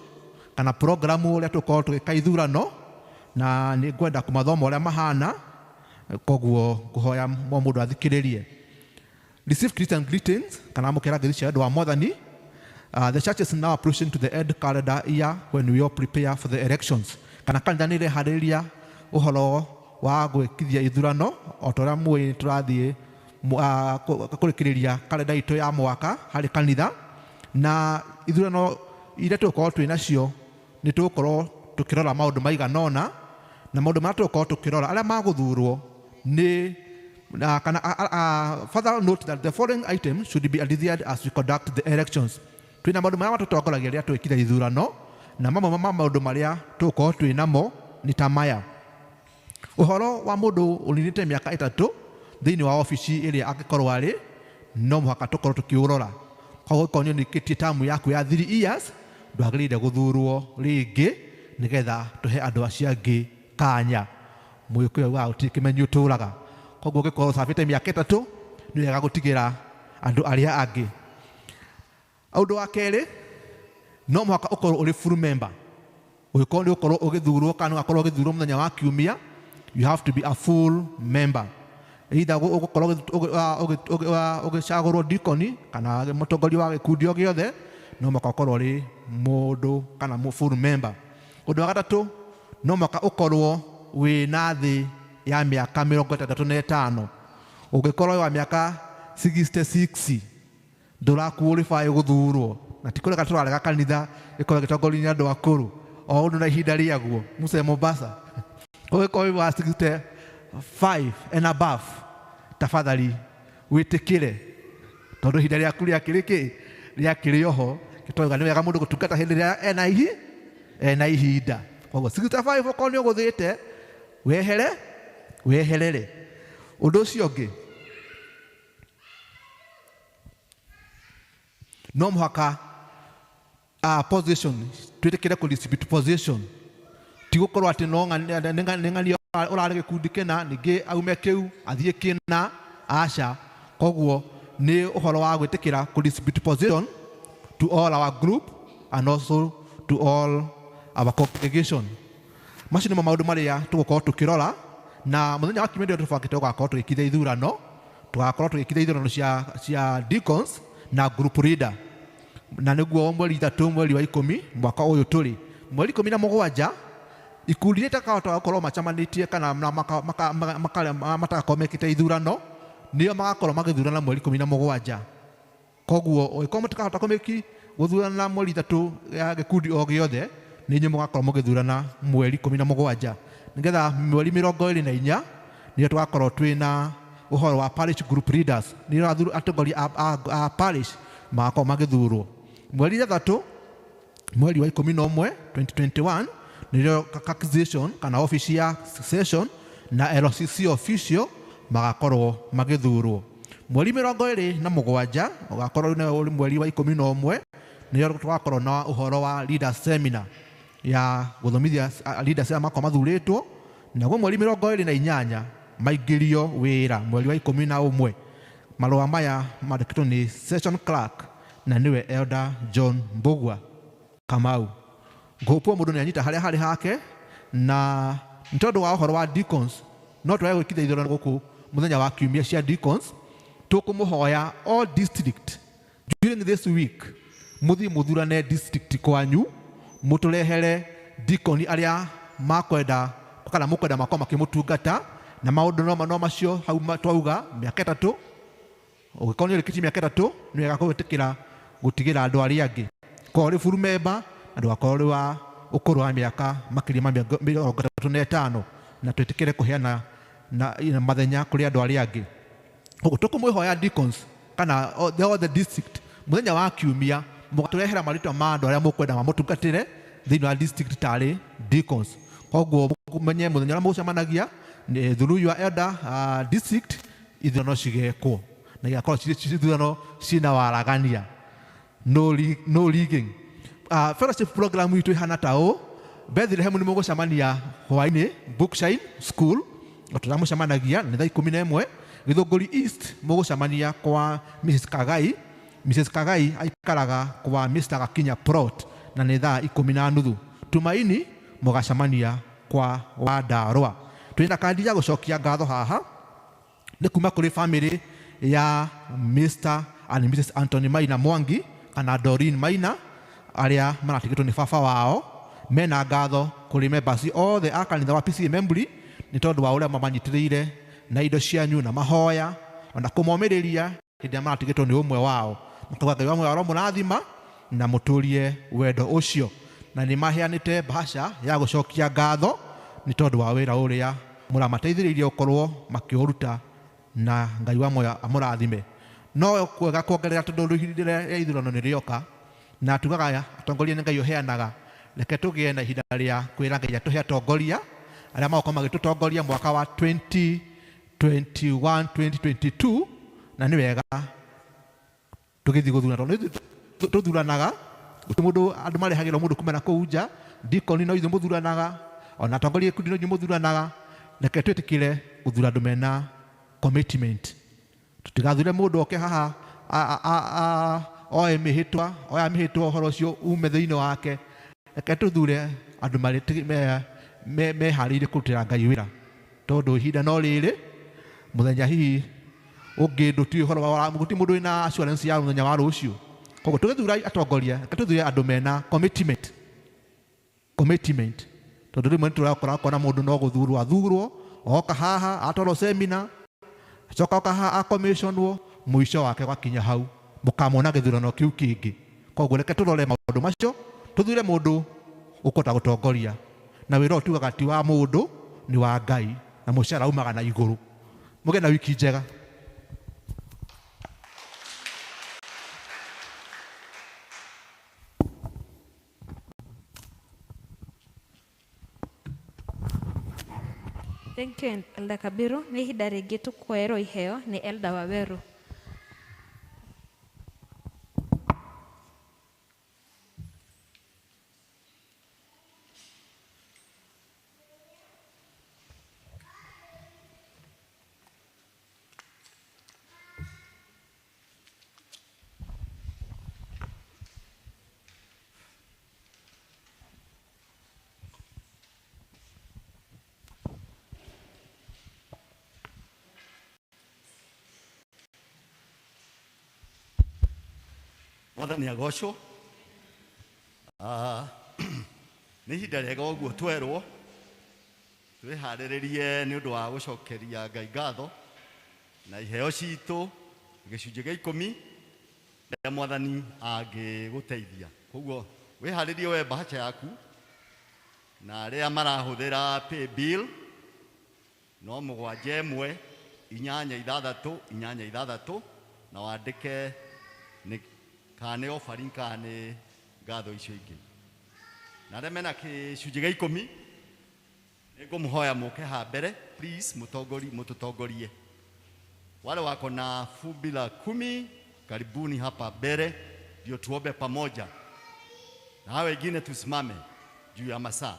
S6: kana programu ũrĩa tũgũkorwo tũgĩka ithurano, na nĩ ngwenda kũmathoma ũrĩa mahana, koguo ngũhoya o mũndũ athikĩrĩrie. Receive Christian greetings kana amũkĩra ngeithi cia ũndũ wa Mwathani. The church is now approaching to the end calendar year when we all prepare for the elections. Kana kanitha nĩ ĩreharĩrĩria ũhoro wa gwĩkithia ithurano o ta ũrĩa mũĩ tũrathiĩ kũrĩkĩrĩria kalenda itũ ya mwaka harĩ kanitha, na ithurano iria tũgũkorwo twĩ nacio nĩ tũgũkorwo tũkĩrora maũndũ maigana ũna, na maũndũ marĩa tũgũkorwo tũkĩrora arĩa magũthurwo nĩ na kana further note that the following items should be adhered as we conduct the elections. Twĩna maũndũ marĩa matũtongoragia rĩrĩa twĩkire ithurano, na mamwe ma maũndũ marĩa tũgũkorwo twĩ namo nĩ ta maya. Ũhoro wa mũndũ ũninĩte mĩaka ĩtatũ thĩinĩ wa obici ĩrĩa angĩkorwo arĩ, no mũhaka tũkorwo tũkĩũrora. Koguo ũngĩkorwo nĩ ũnĩkĩtie tamu yaku ya 3 years, ndwagĩrĩire gũthurwo rĩngĩ nĩgetha tũhe andũ acio angĩ kanya. Mũgĩkũyũ augaga gũtirĩ kĩmenyi ũtũraga. Koguo ũngĩkorwo ũcabĩte mĩaka ĩtatũ, nĩ wega gũtigĩra andũ arĩa angĩ. Ũndũ wa kerĩ, no mũhaka ũkorwo ũrĩ full member. Ũngĩkorwo nĩ ũkorwo ũgĩthurwo kana ũgakorwo ũgĩthurwo mũthenya wa kiumia, you have to be a full member. Either ũgũkorwo ũgĩcagũrwo deacon kana mũtongoria wa gĩkundi o gĩothe, no mũhaka ũkorwo ũrĩ mũndũ kana full member. Ũndũ wa gatatũ, no mũhaka ũkorwo wĩna thĩ ya mĩaka mĩrongo ĩtandatũ na ĩtano. Ũngĩkorwo wa mĩaka 66 ndũraqualify gũthurwo, na ti kũrega tũrarega kanitha ĩkorwo ĩgĩtongorio nĩ andũ akũrũ o ũndũ na ihinda rĩaguo. Musa Mombasa, ũngĩkorwo wĩ wa 65 and above, tafadhali wĩtĩkĩre, tondũ ihinda rĩaku rĩakĩrĩ kĩ rĩakĩrĩ oho. Gĩtauga nĩ wega mũndũ gũtungata hĩndĩ ĩrĩa ena ihinda. Koguo 65 okorwo nĩ ũgũthĩte, wehere weherere. Ũndũ ũcio ũngĩ, no mũhaka position twĩtĩkĩre kũ distribute position. Ti gũkorwo atĩ no nĩ ng'ania ũrarĩ gĩkundi kĩna ningĩ aume kĩu athiĩ kĩna, aca. Koguo nĩ ũhoro wa gwĩtĩkĩra kũ distribute position to all our group and also to all our congregation. Macio nĩmo maũndũ marĩa tũgũkorwo tũkĩrora, na mũthenya wa kiumia nĩrĩo tũbangĩte gũgakorwo tũgĩkithia ithurano. Tũgakorwo tũgĩkithia ithurano cia deacons na group leader, na nĩguo mweri 3 mweri wa 10 mwaka ũyũ tũrĩ. Mweri 17 ikundi iria itakahota gũkorwo macemanĩtie kana matagakorwo mekĩte ithurano nĩo magakorwo magĩthurana mweri 17. Koguo ũngĩkorwo mũtikahota kũmĩki gũthurana mweri 3 ya gĩkundi o gĩothe, nĩ inyuĩ mũgakorwo mũgĩthurana mweri 17, nĩgetha mweri 24 nĩyo tũgakorwo twĩna ũhoro wa parish group leaders, nĩo atongoria a parish magakorwo magĩthurwo. Mweri 6 mweri wa 11 2021 nĩrĩo taxation kana office ya session na LCC official magakorwo magĩthurwo. Mweri 27 ũgakorwo nĩ mweri wa 11 nĩrĩo tũgakorwo na ũhoro wa leader seminar ya gũthomithia leaders arĩa makorwo mathurĩtwo, naguo mweri 28 maingĩrio wĩra mweri wa 11. Marũa maya mandĩkĩtwo nĩ session clerk na nĩwe Elder John Mbugua Kamau. Ngũpwo mũndũ nĩ anyita harĩa harĩ hake, na nĩ tondũ wa ũhoro wa deacons no twage gwĩkithia ithurano gũkũ mũthenya wa kiumia cia deacons. Tũkũmũhoya all district during this week mũthiĩ mũthurane district kwanyu, mũtũrehere deacon arĩa makwenda kana mũkwenda makorwo makĩmũtungata, na maũndũ no macio hau twauga mĩaka 3. Ũngĩkorwo nĩ ũrĩkĩtie mĩaka 3 nĩ wega kũhĩtũkĩra gũtigĩra andũ arĩa angĩ. Korwo ũrĩ full member na ndũgakorwo ũrĩ wa ũkũrũ wa mĩaka makĩria ma 35, na twĩtĩkĩre kũheana na mathenya kũrĩ andũ arĩa angĩ. Koguo tũkũmwĩhoya deacons kana all the district mũthenya wa kiumia mũgatũrehera marĩtwa ma andũ arĩa mũkwenda mamũtungatĩre thĩinĩ wa district tarĩ deacons. Koguo mũmenye mũthenya ũrĩa mũgũcemanagia through your elder district ithurano cigekwo, na igakorwo cirĩ ithurano ciĩna waragania, no rigging. Fellowship program itũ ihana ta ũũ. Bethlehem nĩ mũgũcemania hwaĩ-inĩ Bookshine School, o ta ũrĩa mũcemanagia nĩ thaa 11. Gĩthũngũri East mũgũcemania kwa Mrs Kagai. Mrs Kagai aikaraga kwa Mr Gakinya Plot na nĩ thaa 10:30. Tumaini mũgacemania kwa Wandarũa. Twĩna kandi ya gũcokia ngatho haha nĩ kuma kũrĩ family ya Mr and Mrs Anthony Maina Mwangi kana Doreen Maina arĩa maratigĩtwo nĩ baba wao. Mena ngatho kũrĩ members othe a kanitha wa PCEA Membri nĩ tondũ wa ũrĩa mamanyitĩrĩire na indo cianyu na mahoya ona kũmomĩrĩria hĩndĩ ĩrĩa maratigĩtwo nĩ ũmwe wao. Makauga Ngai wa muoyo aromũrathima na mũtũrie wendo ũcio, na nĩ maheanĩte bahasha ya gũcokia ngatho nĩ tondũ wa wĩra ũrĩa mũramateithĩrĩirie gũkorwo makĩũruta, na Ngai wa muoyo amũrathime. No kwega kuongerera tondũ ihinda rĩa ithurano nĩ rĩoka, na tugaga atongoria nĩ Ngai ũheanaga. Reke tũgĩe na ihinda rĩa kwĩra Ngai atũhe atongoria arĩa magũkorwo magĩtũtongoria mwaka wa 2021 2022, na nĩ wega tũgĩthiĩ gũthurana, tondũ tũthuranaga gũtirĩ mũndũ andũ marehagĩrwo mũndũ kuma na kũu nja. Deacon no ithuĩ mũthuranaga, ona atongoria ikundi no inyuĩ mũthuranaga. Reke twĩtĩkĩre gũthura andũ mena commitment. Tũtigathure mũndũ oke haha oe mĩhĩtwa, oya mĩhĩtwa ũhoro ũcio ume thĩinĩ wake. Reke tũthure andũ meharĩirie kũrutĩra Ngai wĩra, tondũ ihinda no rĩrĩ mũthenya hihi ũngĩ ndũtiũĩ ũhoro wa gũtirĩ mũndũ wĩna assurance ya mũthenya wa rũciũ. Koguo tũgĩthura atongoria, reke tũthure andũ mena commitment, tondũ rĩmwe nĩtũrakora kona mũndũ no gũthurwo athurwo, oka haha atwarwo seminar, acoka oka haha acommissionwo, mũico wake gwakinya hau mũkamwona gĩthurano kĩu kĩngĩ. Koguo reke tũrore maũndũ macio, tũthure mũndũ ũkũhota gũtongoria, na wĩra ũyũ tugaga ti wa mũndũ, nĩ wa Ngai, na mũcara umaga na igũrũ. Mũgĩe na wiki njega.
S1: Thank you, Elder Kabiru. Nĩ ihinda rĩngĩ tũkuoerwo iheo nĩ Elder Waweru.
S7: Mwathani agocwo. Nĩ ihinda rĩega ũguo twerwo twĩharĩrĩrie nĩ ũndũ wa gũcokeria Ngai ngatho na iheo citũ gĩcunjĩ gĩa ikũmi rĩrĩa Mwathani angĩgũteithia. Koguo wĩharĩrie we bahaca yaku na arĩa marahũthĩra pay bill no 7 1 8 6 8 6 na wandĩke nĩ kana nĩ offering kana nĩ ngatho icio ingĩ. Na arĩa mena gĩcunjĩ gĩa ikũmi nĩngũmũhoya mũke haha mbere, please, mũtũtongorie. Wale wako na fungu la 10, karibuni hapa mbele ndio tuombe pamoja, na hao wengine tusimame juu ya masaa.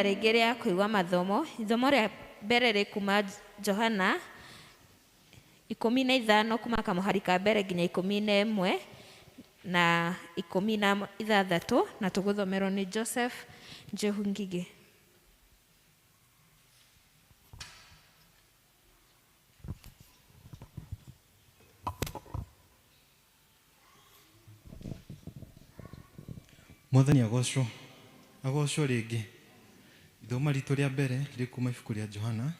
S1: Rĩngĩ rĩa kũigua mathomo, ithomo rĩa mbere rĩ kuma Johana 15 kuma kamũhari ka mbere nginya 11 na 16, na tũgũthomerwo nĩ Joseph Njehu Ngigĩ.
S8: Mwathani agocwo, agocwo rĩngĩ. Ithoma ritũ rĩa mbere rĩ kuma ibuku rĩa Johana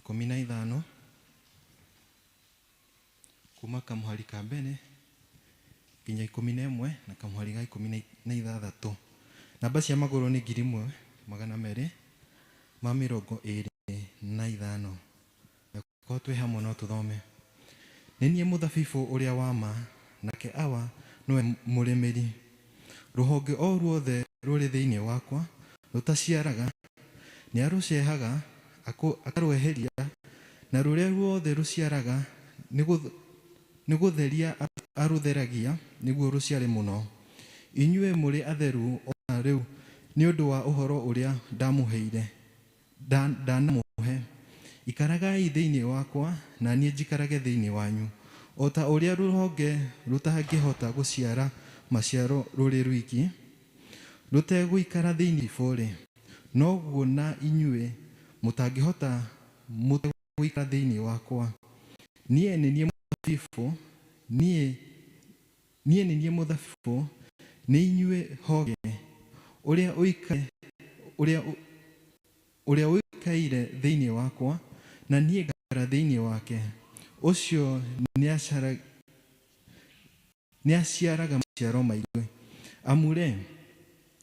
S8: 15 kuma kamũhari ka mbere nginya 11 na kamũhari ga 16. Namba cia magũrũ nĩ 1225. Korwo twĩ hamwe no tũthome. Nĩ niĩ mũthabibũ ũrĩa wa ma, Nake Awa nĩwe mũrĩmĩri. Rũhonge o ruothe rũrĩ thĩinĩ wakwa rũtaciaraga, nĩarũcehaga akarweheria, na rũrĩa ruothe rũciaraga nĩ gũtheria arũtheragia nĩguo rũciare mũno. Inyuĩ mũrĩ atheru o na rĩu nĩ ũndũ wa ũhoro ũrĩa ndamũheire ndanamũhe. Ikaragai thĩinĩ wakwa, na niĩ njikarage thĩinĩ wanyu. O ta ũrĩa rũhonge rũtangĩhota gũciara maciaro rũrĩ rwiki, rũtegũikara thĩinĩ wa mũthabibũ-rĩ, noguo na inyuĩ mũtangĩhota mũtegũikara thĩinĩ wakwa. Niĩ nĩ niĩ mũthabibũ, niĩ nĩ niĩ mũthabibũ, nĩ inyuĩ honge. Ũrĩa ũrĩa ũikaire thĩinĩ wakwa, na niĩ ngaikara thĩinĩ wake, ũcio nĩaciaraga maciaro maingĩ. Amu-rĩ,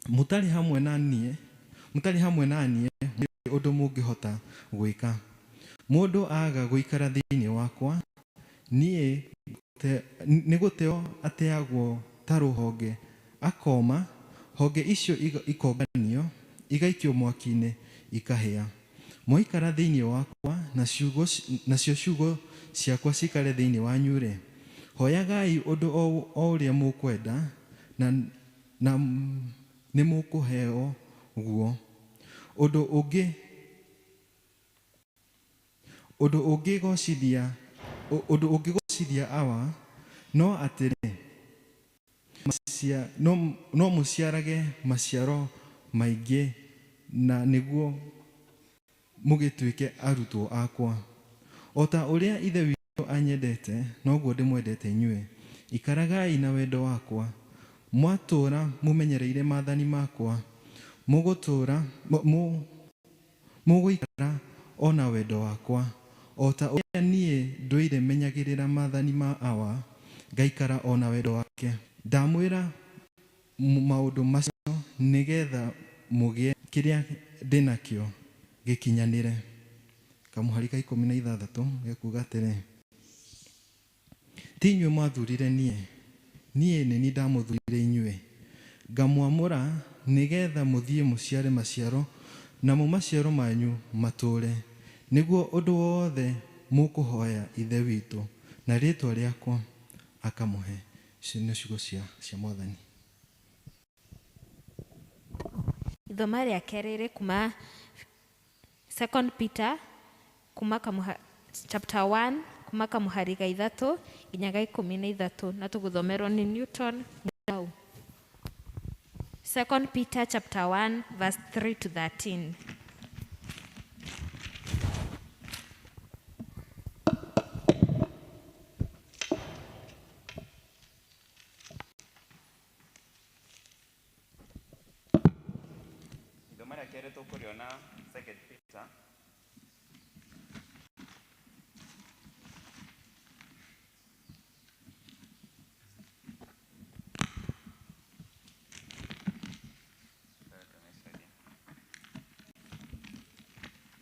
S8: mũtarĩ hamwe na niĩ, mũtirĩ ũndũ mũngĩhota gwĩka. Mũndũ aaga gũikara thĩinĩ wakwa, niĩ nĩ gũteo ateagwo ta rũhonge, akooma, honge icio ikonganio, igaikio mwaki-inĩ, ikahĩa. Mwaikara thĩinĩ wakwa, nacio ciugo ciakwa ciikare thĩinĩ wanyu-rĩ, hoyagai ũndũ o ũrĩa mũkwenda, na nĩmũkũheo guo. Ũndũ ũngĩgoocithia Awa no atĩrĩ, no mũciarage maciaro maingĩ, na nĩguo mũgĩtuĩke arutwo akwa. O ta ũrĩa Ithe witũ anyendete, noguo ndĩmwendete inyuĩ. Ikaragai na wendo wakwa. Mwatũũra mũmenyereire maathani makwa, mũgũikara o na wendo wakwa, o ta ũrĩa niĩ ndũire menyagĩrĩra maathani ma Awa, ngaikara o na wendo wake. Ndamwĩra maũndũ macio nĩgeetha mũgĩe kĩrĩa ndĩ nakĩo gĩkinyanĩre. Kamũhari ka 16 gekuuga atĩrĩ, ti inyuĩ mwathurire niĩ, niĩ nĩ niĩ ndamũthurire inyuĩ, ngamwamũra nĩgeetha mũthiĩ mũciare maciaro, namo maciaro manyu matũũre, nĩguo ũndũ wothe mũkũhooya Ithe witũ na rĩĩtwa rĩakwa akamũhe. Icio nĩ ciugo cia Mwathani.
S1: Ithoma rĩa kerĩ rĩ kuma Second Peter, kuma chapter 1, kuma kamũhari ga 3 nginya ga 13, na tũgũthomerwo nĩ Newton Mũrau. Second Peter chapter 1 verse 3 to 13.
S9: Ithoma rĩa kerĩ tũkũrĩona Second Peter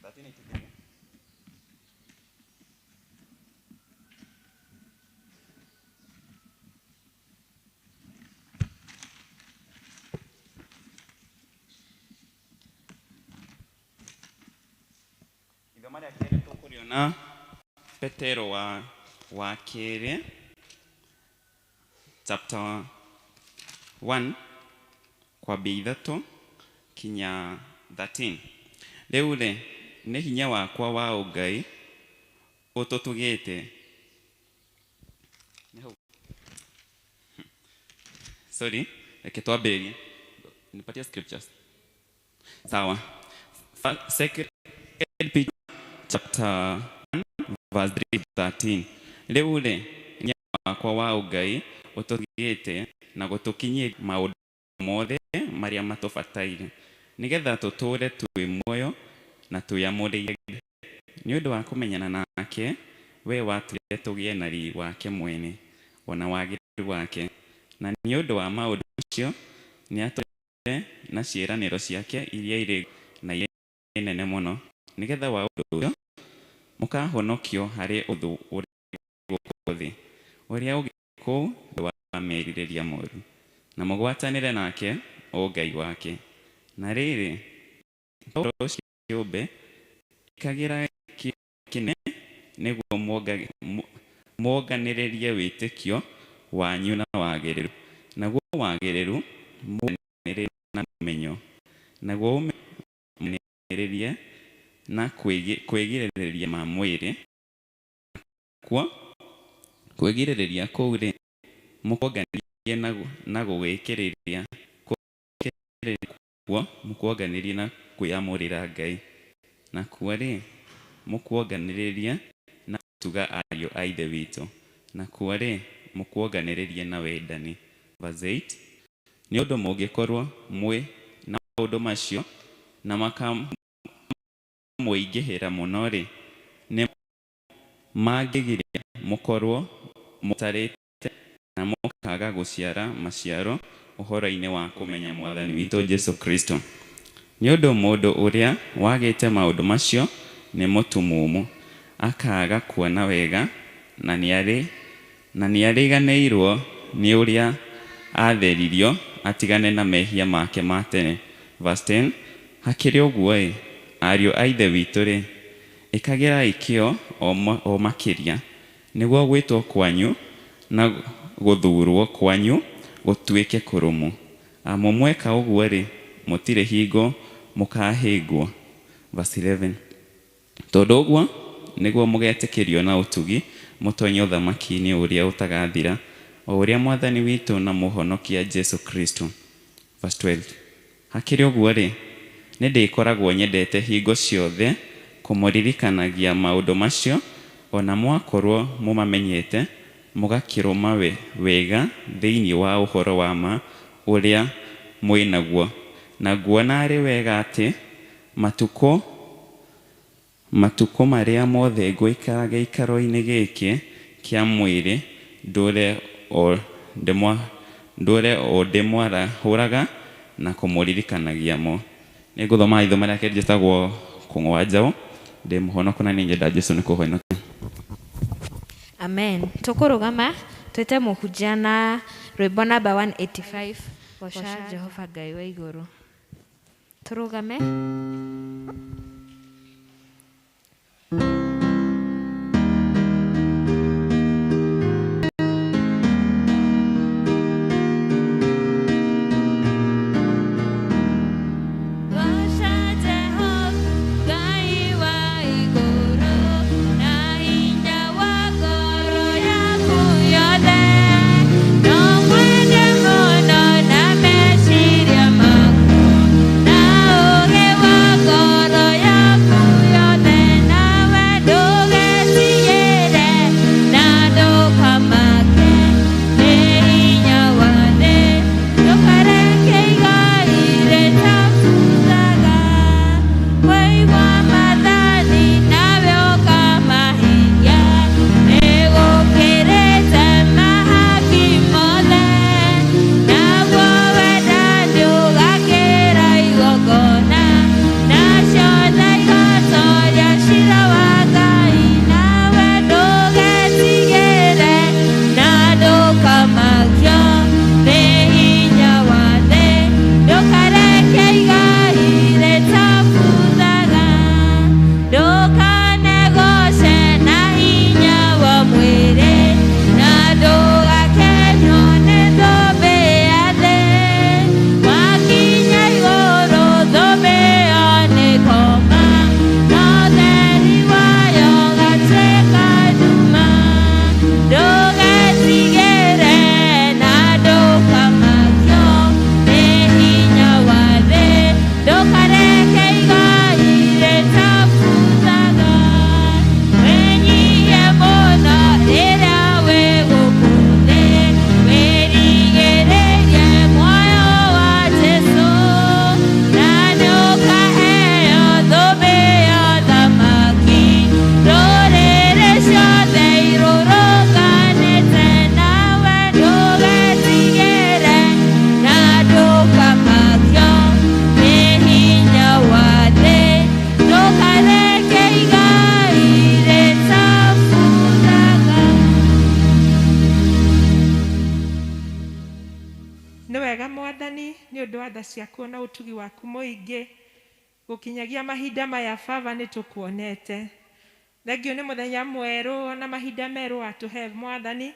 S9: 1383. Ithoma rĩa kerĩ tũkũrĩona Petero wa kerĩ chapter 1 kwambia 3 kinya 13. Rĩu rĩ, nĩ hinya wakwa wa ũngai ũtũtugĩte. Sorry, reke twambĩrĩrie. Nipatie scriptures. Sawa. Second Peter chapter 1 verse 3 to 13. Rĩu rĩ, hinya wakwa wa ũngai ũtũtugĩte na gũtũkinyia maũndũ mothe marĩa matũbataire, nĩgetha tũtũũre twĩ muoyo na twĩamũrĩire nĩ ũndũ wa kũmenyana nake, we watũire tũgĩe na riri wake mwene ona wagĩrĩru wake. Na nĩ ũndũ wa maũndũ macio nĩatũire na ciĩranĩro ciake iria irĩ na irĩ nene mũno, nĩgetha wa ũndũ ũcio mũkahonokio harĩ ũthũ ũrĩ gũkũ thĩ, ũrĩa Kũu wa merirĩria moru na mũgwatanĩre nake o Ngai wake. Na rĩrĩ, ũhoro ũcio kĩũmbe, ĩkagĩra kĩyo kĩnene nĩguo muonganĩrĩrie wĩtĩkio wanyu na wagĩrĩru, naguo wagĩrĩru muonganĩrĩrie na ũmenyo, naguo ũmenyo muonganĩrĩrie na kwĩgirĩrĩria ma mwĩrĩ, nakuo kwĩgirĩrĩria kũu rĩ, mũkuonganĩrie na gũgĩkĩrĩria kuo mũkuonganĩrie na kwĩyamũrĩra Ngai, nakuo rĩ, mũkuonganĩrĩrie na gũtuga ariũ a Ithe witũ, nakuo rĩ, mũkuonganĩrĩrie na wendani. Verse 8. Nĩ ũndũ mũngĩkorwo mwĩ na maũndũ macio na makamũingĩhĩra mũno rĩ, nĩ mangĩgiria mũkorwo mũtarĩte na mũkaga gũciara maciaro ũhoro-inĩ wa kũmenya Mwathani witũ Jesu Kristo. Nĩ ũndũ mũndũ ũrĩa wagĩte maũndũ macio nĩ mũtumumu, akaaga kuona wega, na nĩariganĩirwo nĩ ũrĩa atheririo atigane na mehia make ma tene. Verse 10. Hakĩrĩ ũguo-ĩ, ariũ a Ithe witũ-rĩ, ĩkagĩrai kĩyo o makĩria, nĩguo gwĩtwo kwanyu na gũthuurwo kwanyu gũtuĩke kũrũmu. Amu mweka ũguo-rĩ, mũtirĩ hingo mũkahĩngwo. Verse 11. Tondũ ũguo nĩguo mũgetĩkĩrio na ũtugi mũtonye ũthamaki-inĩ ũrĩa ũtagathira, o ũrĩa Mwathani witũ na Mũhonokia Jesu Kristo. Verse 12. Hakĩrĩ ũguo-rĩ, nĩndĩkoragwo nyendete hingo ciothe kũmũririkanagia maũndũ macio, o na mwakorwo mũmamenyete, mũgakĩrũma wega thĩinĩ wa ũhoro wa ma ũrĩa mwĩ naguo. Na nguona arĩ wega atĩ matukũ marĩa mothe ngũikara gĩikaro-inĩ gĩkĩ kĩa mwĩrĩ, ndũre o ndĩmwarahũraga na kũmũririkanagia mo. Nĩngũthoma ithomo rĩa kerĩ rĩtagwo Kũng'ũa Njaũ. Ndĩ mũhonoku na nĩnyenda Jesũ nĩ kũhonokia.
S1: Amen. Tũkũrũgama twĩte mũhunjia na rwĩmbo namba 185, Goca Jehova Ngai wa igũrũ. Tũrũgame. Goca Jehova Ngai wa igũrũ, na hinya wa ngoro yaku yothe. No mwende mũno na meciria maku, na ũũgĩ wa ngoro.
S10: wa tha ciaku na ũtugi waku mũingĩ gũkinyagia mahinda maya baba nĩ tũkuonete. Thengio nĩ mũthenya mwerũ na mahinda merũ watũhe mwathani,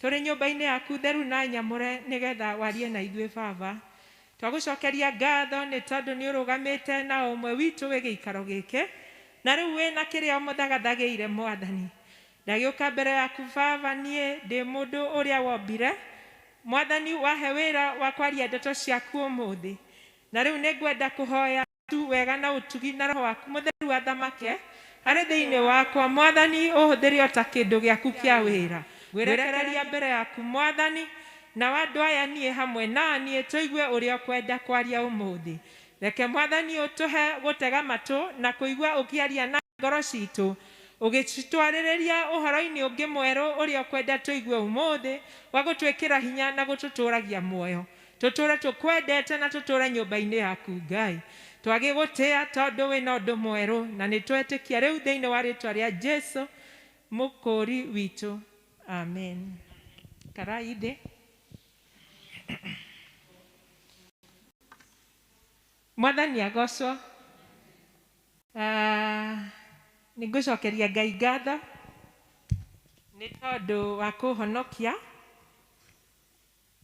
S10: tũrĩ nyũmba-inĩ yaku theru na nyamũre nĩgetha warie na ithuĩ baba. Twagũcokeria ngatho nĩ tondũ nĩ ũrũgamĩte na ũmwe witũ wĩ gĩikaro gĩkĩ, na rĩu wĩna kĩrĩa ũmũthagathagĩire mwathani. Ndagĩũka mbere yaku baba, niĩ ndĩ mũndũ ũrĩa wombire mwathani, wahe wĩra wa kwaria ndeto ciaku ũmũthĩ, na rĩu nĩngwenda kũhoya tu wega na ũtugi na roho waku mũtheru athamake harĩ thĩinĩ wakwa mwathani, ũhũthĩre o ta kĩndũ gĩaku kĩa wĩra. Ngwĩrekereria mbere yaku mwathani, na andũ aya niĩ hamwe na niĩ tũigue ũrĩa ũkwenda kwaria ũmũthĩ. Reke mwathani ũtũhe gũtega matũ na kũigua ũkĩaria na ngoro citũ, ũgĩtwarĩrĩria ũhoro-inĩ ũngĩ mwerũ ũrĩa ũkwenda tũigue ũmũthĩ, wa gũtwĩkĩra hinya na gũtũtũragia muoyo. Tũtũre tũkwendete na tũtũre nyũmba-inĩ yaku Ngai. Twagĩgũtĩa tondũ wĩna ũndũ mwerũ, na nĩ twetĩkia rĩu thĩinĩ wa rĩtwa rĩa Jesu mũkũũri witũ, amen. Karai thĩ. Mwathani agocwo. Nĩ ngũcokeria Ngai ngatho nĩ tondũ wa kũhonokia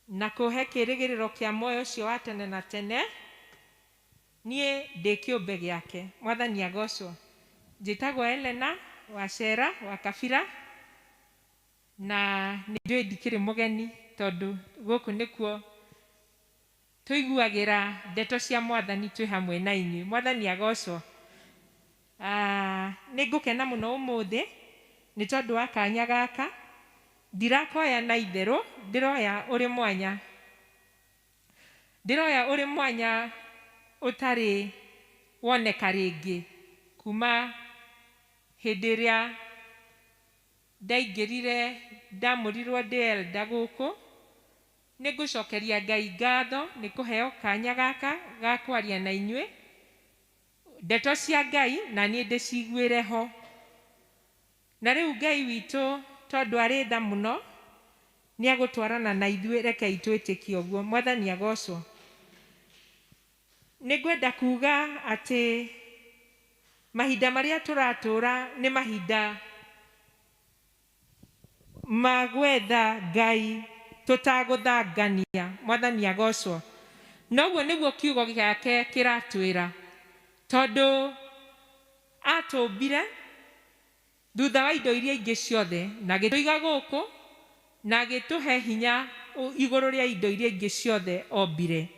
S10: na kũhe kĩrĩgĩrĩro kĩa muoyo ũcio wa tene na tene. Niĩ ndĩ kĩũmbe gĩake. Mwathani agocwo. Njĩtagwo Elena Wacera wa Kabira, na nĩ njũĩ ndikĩrĩ mũgeni tondũ gũkũ nĩkuo tũiguagĩra ndeto cia mwathani twĩ hamwe na inyuĩ. Mwathani agocwo. Nĩ ngũkena mũno ũmũthĩ nĩ tondũ wa kanya gaka. Ndirakoya na itherũ, ndĩroya ũrĩ mwanya, ndĩroya ũrĩ mwanya ũtarĩ woneka rĩngĩ kuma hĩndĩ ĩrĩa ndaingĩrire ndamũrirwo ndĩ elder gũkũ. Nĩ ngũcokeria Ngai ngatho nĩ kũheo kanya gaka ga kwaria na inyuĩ ndeto cia Ngai, na niĩ ndĩciguĩre ho. Na rĩu Ngai witũ tondũ arĩ tha mũno nĩ agũtwarana na ithuĩ, rekei twĩtĩkie ũguo. Mwathani agocwo. Nĩ ngwenda kuga atĩ mahinda marĩa tũratũra nĩ mahinda ma gwetha Ngai tũtagũthangania. Mwathani agocwo. Noguo nĩguo kiugo gĩake kĩratwĩra, tondũ atũmbire thutha wa indo iria ingĩ ciothe, na agĩtũiga gũkũ na agĩtũhe hinya igũrũ rĩa indo iria ingĩ ciothe ombire,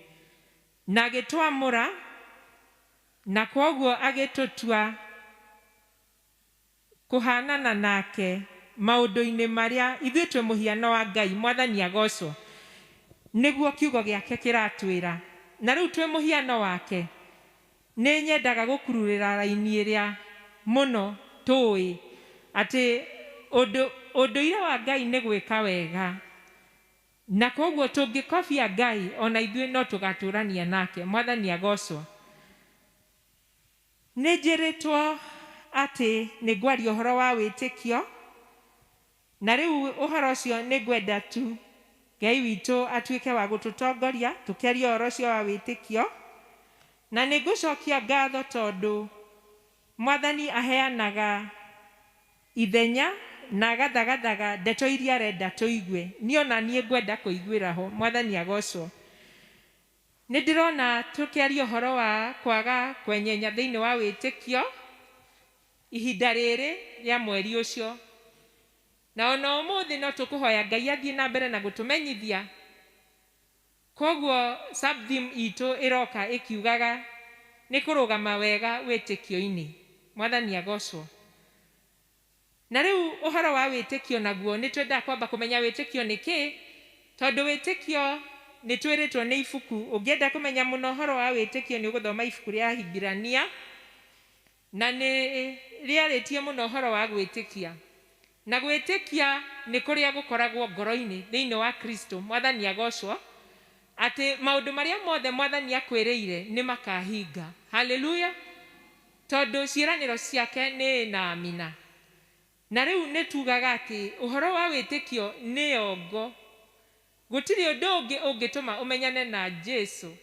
S10: na agĩtwamũra, na kwoguo agĩtũtua kũhanana nake maũndũ-inĩ marĩa ithuĩ twĩ mũhiano wa Ngai. Mwathani agocwo. Nĩguo kiugo gĩake kĩratwĩra, na rĩu twĩ mũhiano wake. Nĩ nyendaga gũkururĩra raini ĩrĩa mũno tũĩ atĩ ũndũire wa Ngai nĩ gwĩka wega, na koguo tũngĩkobia Ngai ona ithuĩ no tũgatũrania nake. Mwathani agocwo. Nĩ njĩrĩtwo atĩ nĩ ngwaria ũhoro wa wĩtĩkio, na rĩu ũhoro ũcio nĩ ngwenda tu Ngai witũ atuĩke wa gũtũtongoria tũkĩaria ũhoro ũcio wa wĩtĩkio. Na nĩ ngũcokia ngatho tondũ mwathani aheanaga ithenya na agathagathaga ndeto iria arenda tũigue. Niĩ ona niĩ ngwenda kũiguĩra ho. Mwathani agocwo. Nĩ ndĩrona tũkĩaria ũhoro wa kwaga kwenyenya thĩinĩ wa wĩtĩkio ihinda rĩrĩ rĩa mweri ũcio, na ona ũmũthĩ no tũkũhoya Ngai athiĩ na mbere na gũtũmenyithia. Koguo sub-theme itũ ĩroka ĩkiugaga nĩ kũrũgama wega wĩtĩkio-inĩ. Mwathani agocwo. Na rĩu ũhoro wa wĩtĩkio naguo nĩ twendaga kwamba kũmenya wĩtĩkio nĩ kĩ, tondũ wĩtĩkio nĩ twĩrĩtwo nĩ ibuku. Ũngĩenda kũmenya mũno ũhoro wa wĩtĩkio nĩ ũgũthoma ibuku rĩa Hibirania, na nĩ rĩarĩtie mũno ũhoro wa gwĩtĩkia. Na gwĩtĩkia nĩ kũrĩa gũkoragwo ngoro-inĩ thĩinĩ wa Kristo. Mwathani agocwo. Atĩ maũndũ marĩa mothe mwathani akwĩrĩire nĩ makahinga. Haleluya. Tondũ ciĩranĩro ciake nĩ na amina. Na rĩu nĩ tugaga atĩ ũhoro wa wĩtĩkio nĩ yongo. Gũtirĩ ũndũ ũngĩ ũngĩtũma ũmenyane na Jesu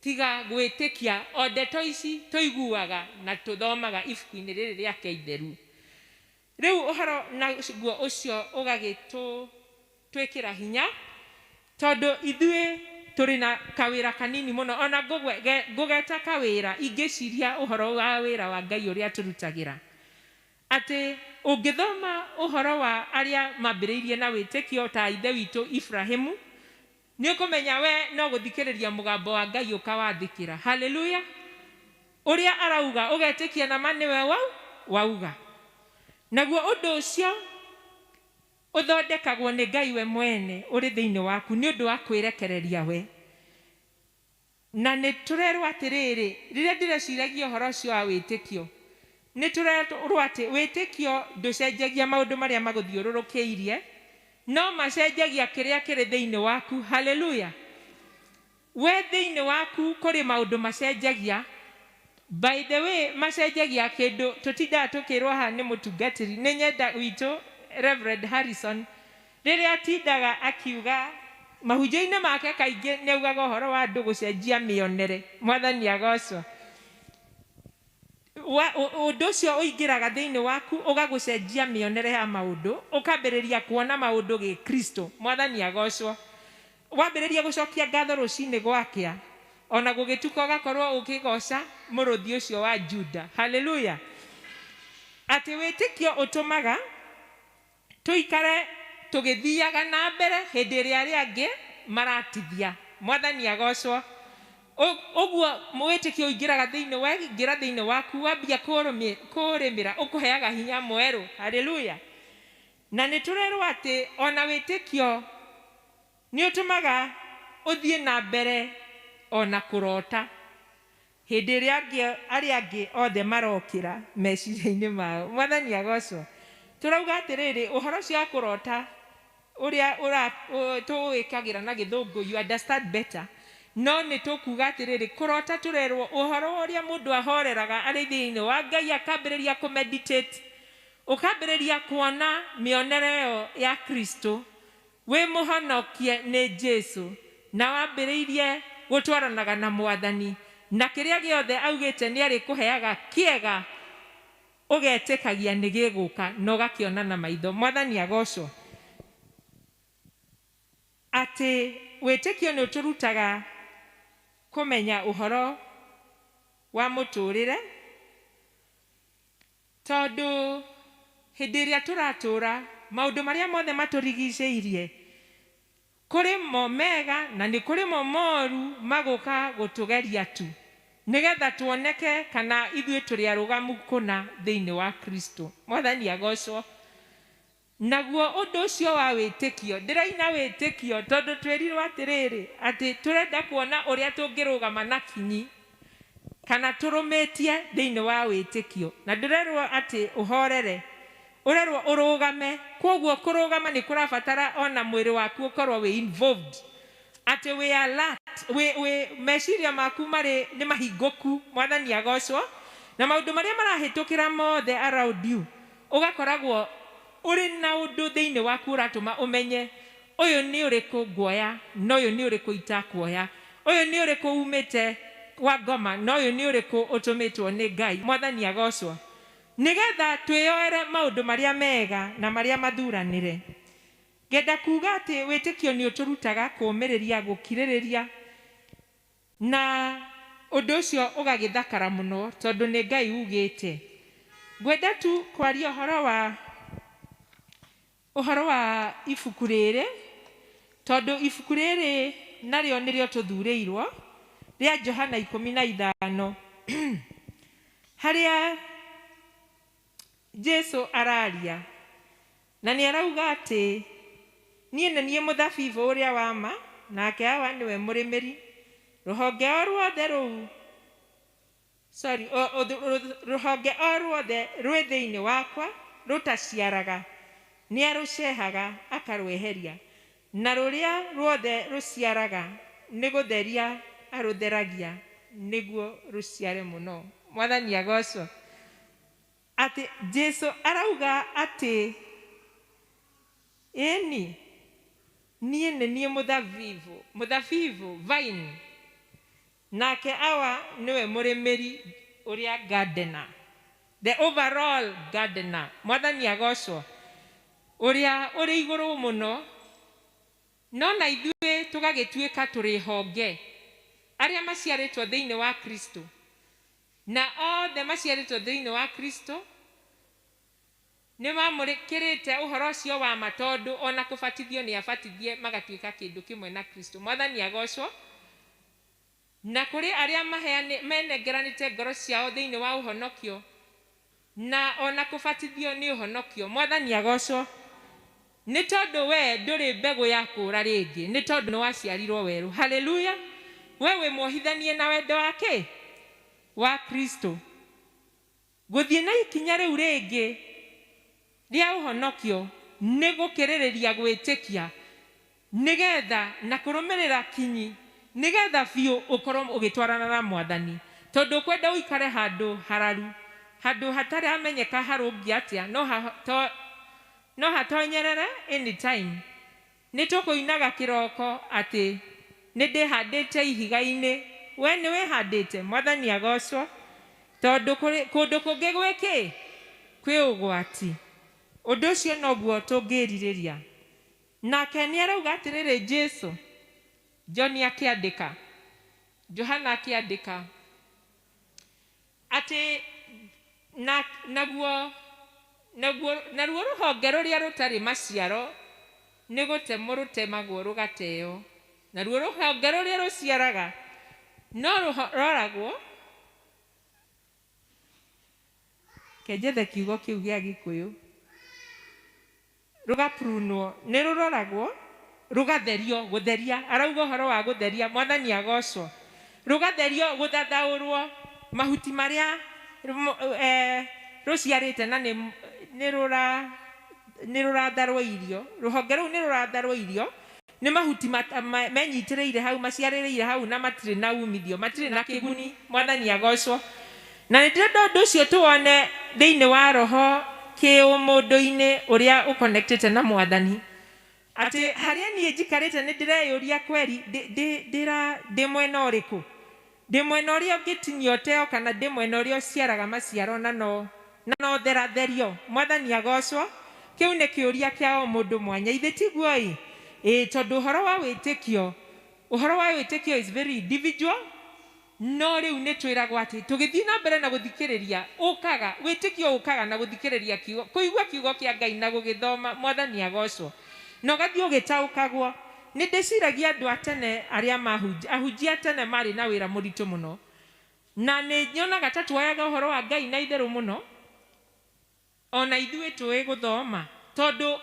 S10: Tiga gwĩtĩkia o ndeto ici tũiguaga na tũthomaga ibuku-inĩ rĩrĩ rĩake itheru. Rĩu ũhoro naguo ũcio ũgagĩtwĩkĩra hinya tondũ ithuĩ tũrĩ na kawĩra kanini mũno. Ona ngũgeta kawĩra, ingĩciria ũhoro wa wĩra wa Ngai ũrĩa tũrutagĩra, atĩ ũngĩthoma ũhoro wa arĩa mambĩrĩirie na wĩtĩkio ta ithe witũ Ibrahimu, nĩ ũkũmenya we no gũthikĩrĩria mũgambo wa Ngai ũkawathĩkĩra. Haleluya! Ũrĩa arauga ũgetĩkia na ma nĩwe wauga. Naguo ũndũ ũcio ũthondekagwo nĩ Ngai we mwene ũrĩ thĩinĩ waku nĩ ũndũ wa kwĩrekereria we. Na nĩ tũrerwo atĩrĩrĩ, rĩrĩa ndĩreciragia ũhoro ũcio wa wĩtĩkio, nĩ tũrerwo atĩ wĩtĩkio ndũcenjagia maũndũ marĩa magũthiũrũrũkĩirie, no macenjagia kĩrĩa kĩrĩ thĩinĩ waku. Haleluya! We thĩinĩ waku kũrĩ maũndũ macenjagia. By the way, macenjagia kĩndũ tũtindaga tũkĩrwo haha nĩ mũtungatĩri, nĩ nyenda witũ Reverend Harrison, rĩrĩa atindaga akiuga mahunjio-inĩ make kaingĩ nĩ augaga ũhoro wa andũ gũcenjia mĩonere. Mwathani agocwo. Ũndũ ũcio ũingĩraga thĩinĩ waku ũgagũcenjia mĩonere ya maũndũ, ũkambĩrĩria kuona maũndũ gĩkristo. Mwathani agocwo. Wambĩrĩria gũcokia ngatho rũcinĩ gwakĩa, ona gũgĩtuka ũgakorwo ũkĩgoca mũrũthi ũcio wa Juda. Haleluya! Atĩ wĩtĩkio ũtũmaga tũikare tũgĩthiaga na mbere hĩndĩ ĩrĩa arĩa angĩ maratithia. Mwathani agocwo. Ũguo wĩtĩkio ũingĩraga thĩinĩ, waingĩra thĩinĩ waku wambia kũrĩmĩra, ũkũheaga hinya mwerũ. Haleluya! Na nĩ tũrerwo atĩ ona wĩtĩkio nĩ ũtũmaga ũthiĩ na mbere ona kũrota hĩndĩ ĩrĩa arĩa angĩ othe marokĩra meciria-inĩ mao. Mwathani agocwo. Tũrauga atĩrĩrĩ, ũhoro ũcio wa kũrota ũrĩa tũwĩkagĩra na gĩthũngũ, you understand better. No nĩ tũkuga atĩrĩrĩ, kũrota tũrerwo ũhoro ũrĩa mũndũ ahoreraga arĩ thĩinĩ wa Ngai, akambĩrĩria kũmeditate, ũkambĩrĩria kuona mĩonere ĩyo ya Kristo, wĩ mũhonokie nĩ Jesu, na wambĩrĩirie gũtwaranaga na Mwathani, na kĩrĩa gĩothe augĩte nĩ arĩkũheaga kĩega, ũgetĩkagia nĩ gĩgũka na ũgakĩona na maitho. Mwathani agocwo. Atĩ wĩtĩkio nĩ ũtũrutaga kũmenya ũhoro wa mũtũrĩre, tondũ hĩndĩ ĩrĩa tũratũra maũndũ marĩa mothe matũrigicĩirie, kũrĩ mo mega na nĩ kũrĩ mo moru magũka gũtũgeria tu, nĩgetha tuoneke kana ithuĩ tũrĩ arũgamu kũna thĩinĩ wa Kristo. Mwathani agocwo. Naguo ũndũ ũcio wa wĩtĩkio, ndĩraina wĩtĩkio tondũ twĩrirwo atĩrĩrĩ, atĩ tũrenda kuona ũrĩa tũngĩrũgama na kinyi kana tũrũmĩtie thĩinĩ wa wĩtĩkio. Na ndĩrerwo atĩ ũhorere, ũrerwo ũrũgame. Kwoguo kũrũgama nĩ kũrabatara ona mwĩrĩ waku ũkorwo wĩ involved, atĩ wĩ alert, wĩ meciria maku marĩ nĩ mahingũku. Mwathani agocwo. Na maũndũ marĩa marahĩtũkĩra mothe around you, ũgakoragwo ũrĩ na ũndũ thĩinĩ waku ũratũma ũmenye ũyũ nĩ ũrĩkũ nguoya na ũyũ nĩ ũrĩkũ itakuoya, ũyũ nĩ ũrĩkũ umĩte kwa ngoma na ũyũ nĩ ũrĩkũ ũtũmĩtwo nĩ Ngai. Mwathani agocwo. Nĩgetha twĩyoere maũndũ marĩa mega na marĩa mathuranĩre. Ngenda kuga atĩ wĩtĩkio nĩ ũtũrutaga kũũmĩrĩria, gũkirĩrĩria, na ũndũ ũcio ũgagĩthakara mũno tondũ nĩ Ngai ugĩte. Ngwenda tu kwaria ũhoro wa ibuku rĩrĩ, tondũ ibuku rĩrĩ narĩo nĩrĩo tũthurĩirwo rĩa Johana 15, harĩa Jesu araria na nĩ arauga atĩ niĩ nĩ niĩ mũthabibũ ũrĩa wa ma, nake Awa nĩwe mũrĩmĩri. Rũhonge o ruothe rũu, sorry, rũhonge o ruothe rwĩ thĩinĩ wakwa rũtaciaraga nĩ arũcehaga akarweheria, na rũrĩa ruothe rũciaraga nĩ gũtheria arũtheragia nĩguo rũciare mũno. Mwathani agocwo. Atĩ Jesu arauga atĩ ĩni niĩ nĩ niĩ mũthabibũ, mũthabibũ vine. Nake awa nĩwe mũrĩmĩri ũrĩa gardener, the overall gardener. Mwathani agocwo, ũrĩa ũrĩ igũrũ mũno. No na ithuĩ tũgagĩtuĩka tũrĩ honge arĩa maciarĩtwo thĩinĩ wa Kristo, na othe maciarĩtwo thĩinĩ wa Kristo nĩ mamũkĩrĩte ũhoro ũcio wa ma, tondũ ona kũbatithio nĩ abatithie magatuĩka kĩndũ kĩmwe na Kristo. Mwathani agocwo. Na kũrĩ arĩa menengeranĩte ngoro ciao thĩinĩ wa ũhonokio, na ona kũbatithio nĩ ũhonokio. Mwathani agocwo. Nĩ tondũ we ndũrĩ mbegũ ya kũũra rĩngĩ, nĩ tondũ nĩ waciarirwo werũ. Haleluya! We wĩ mwohithanie na wendo wake wa Kristo. Gũthiĩ na ikinya rĩu rĩngĩ rĩa ũhonokio nĩ gũkĩrĩrĩria gwĩtĩkia, nĩgetha na kũrũmĩrĩra kinyi, nĩgetha biũ ũkorwo ũgĩtwarana na Mwathani. Tondũ ũkwenda ũikare handũ hararu, handũ hataramenyeka harũngi atĩa, no hatonyerere anytime. Nĩ tũkũinaga kĩroko atĩ nĩ ndĩhandĩte ihiga-inĩ. We nĩ wĩhandĩte. Mwathani agocwo. Tondũ kũndũ kũngĩ gwĩ kĩ? Kwĩ ũgwati. Ũndũ ũcio noguo tũngĩrirĩria. Nake nĩ arauga atĩrĩrĩ, Jesu, John akĩandĩka, Johana akĩandĩka atĩ naguo naruo rũhonge rũrĩa rũtarĩ maciaro nĩ gũtemwo rũtemagwo rũgateo, naruo rũhonge rũrĩa rũciaraga no rũroragwo. Kenjethe kiugo kĩu gĩa Gĩkũyũ. Rũgaprunwo, nĩ rũroragwo, rũgatherio, gũtheria. Arauga ũhoro wa gũtheria. Mwathani agocwo. Rũgatherio, gũthathaũrwo mahuti marĩa rũciarĩte na nĩ rũratharwo irio. Rũhonge rũu nĩ rũratharwo irio, nĩ mahuti menyitĩrĩire hau, maciarĩrĩire hau, na matirĩ na umithio, matirĩ na kĩguni. Mwathani agocwo. Na nĩ ndĩrenda ũndũ ũcio tũwone thĩinĩ wa roho kĩũmũndũ-inĩ ũrĩa ũconnectĩte na Mwathani, atĩ harĩa niĩ njikarĩte nĩ ndĩreyũria kweri ndĩ mwena ũrĩkũ, ndĩ mwena ũrĩa ũngĩtinio teo, kana ndĩ mwena ũrĩa ũciaraga maciaro na no theratherio. Mwathani agocwo. Kĩu nĩ kĩũria kĩa o mũndũ mwanya, ithe tiguo ĩ? Ĩ, tondũ ũhoro wa wĩtĩkio, ũhoro wa wĩtĩkio is very individual. No rĩu nĩ twĩragwo atĩ tũgĩthiĩ na mbere na gũthikĩrĩria, ũkaga wĩtĩkio ũkaga na gũthikĩrĩria kiugo, kũigua kiugo kĩa Ngai na gũgĩthoma. Mwathani agocwo. Na ũgathiĩ ũgĩtaũkagwo. Nĩ ndĩciragia andũ a tene arĩa ahunjia a tene marĩ na wĩra mũritũ mũno, na nĩ nyonaga ta tuoyaga ũhoro wa Ngai na itherũ mũno, ona ithuĩ tũĩ gũthoma, tondũ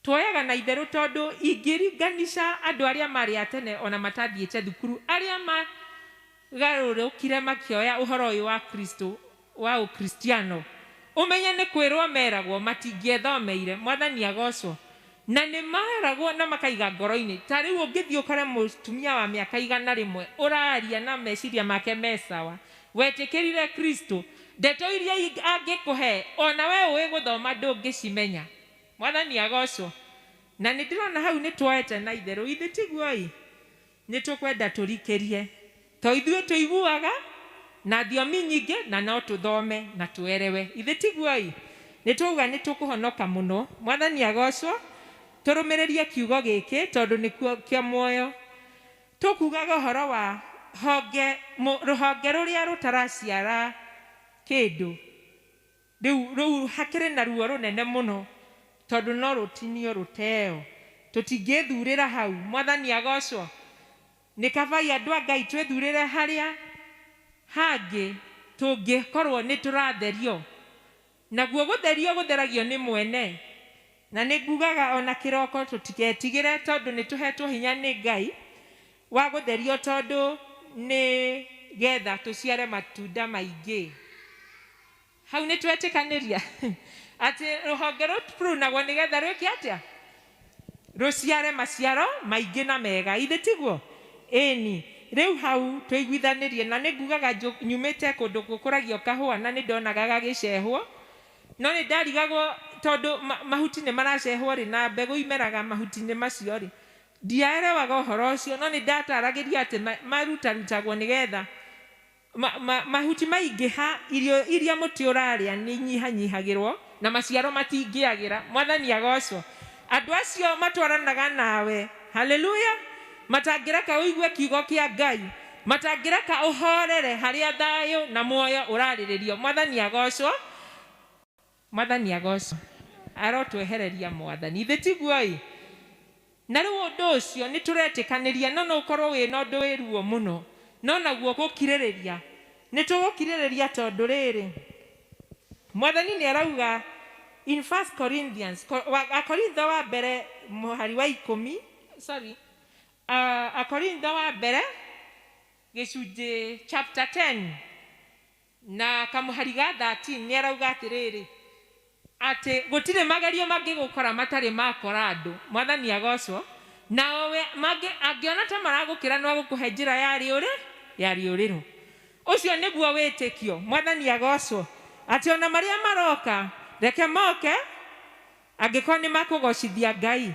S10: tuoyaga na itherũ, tondũ ingĩringanisha andũ arĩa marĩ a tene ona matathiĩte thukuru, arĩa magarũrũkire makĩoya ũhoro ũyũ wa Kristo, wa ũkristiano, ũmenye nĩ kwĩrwo meragwo matingĩethomeire. Mwathani agocwo. Na nĩ maragwo na makaiga ngoro-inĩ. Ta rĩu ũngĩthiĩ ũkore mũtumia wa mĩaka 100 ũraria na meciria make me sawa, wetĩkĩrire Kristo, ndeto iria angĩkũhe ona we ũĩ gũthoma ndũngĩcimenya. Mwathani agocwo. Na nĩ ndĩrona hau nĩ tuoete na itherũ, ithe tiguo ĩ? Nĩ tũkwenda tũrikĩrie, to ithuĩ tũiguaga na thiomi nyingĩ na no tũthome na tũerewe, ithe tiguo ĩ? Nĩ twauga nĩ tũkũhonoka mũno. Mwathani agocwo. Tũrũmĩrĩrie kiugo gĩkĩ tondũ nĩkuo kĩa muoyo. Tũkugaga ũhoro wa honge, rũhonge rũrĩa rũtaraciara kĩndũ, rĩu rũu hakĩrĩ na ruo rũnene mũno, tondũ no rũtinio rũteo, tũtingĩthurĩra hau. Mwathani agocwo. Nĩ kabai andũ a Ngai twĩthurĩre harĩa hangĩ tũngĩkorwo nĩ tũratherio, naguo gũtherio gũtheragio nĩ mwene. Na nĩ ngugaga ona kĩroko tũtigetigĩre, tondũ nĩ tũhetwo hinya nĩ Ngai wa gũtherio, tondũ nĩ getha tũciare matunda maingĩ. Hau nĩ twetĩkanĩria atĩ rũhonge rũprunagwo nĩgetha rwĩke atĩa? Rũciare maciaro maingĩ na mega, ithe tiguo? Ĩni. Rĩu hau tũiguithanĩrie. Na nĩ ngugaga nyumĩte kũndũ gũkũragio kahũa, na nĩ ndonaga gagĩcehwo, no nĩ ndarigagwo tondũ mahuti nĩ maracehwo rĩ, na mbegũ imeraga mahuti-inĩ macio rĩ, Ndiaerewaga ũhoro ũcio, no nĩ ndataragĩria atĩ marutarutagwo nĩgetha mahuti maingĩha, irio iria mũtĩ ũrarĩa nĩ inyihanyihagĩrwo na maciaro matingĩagĩra. Mwathani agocwo. Andũ acio matwaranaga nawe, haleluya, matangĩreka ũigue kiugo kĩa Ngai, matangĩreka ũhorere harĩa thayũ na muoyo ũrarĩrĩrio. Mwathani agocwo. Mwathani agocwo. Arotwehereria Mwathani. Ithe tiguo-ĩ? Na rĩu ũndũ ũcio nĩ tũretĩkanĩria, no no ũkorwo wĩna ũndũ wĩ ruo mũno, no naguo gũkirĩrĩria nĩ tũgũkirĩrĩria, tondũ rĩrĩ, Mwathani nĩ arauga in 1 Corinthians, Akorintho wa mbere mũhari wa 10, sorry, Akorintho wa mbere gĩcunjĩ chapter 10 na kamũhari ga 13, nĩ arauga atĩrĩrĩ, atĩ gũtirĩ magerio mangĩgũkora matarĩ makora andũ. Mwathani agocwo. Nao angĩona ta maragũkĩra, no agũkũhe njĩra ya rĩũrĩro. Ũcio nĩguo wĩtĩkio. Mwathani agocwo. Atĩ ona marĩa maroka, reke moke, angĩkorwo nĩ makũgocithia Ngai.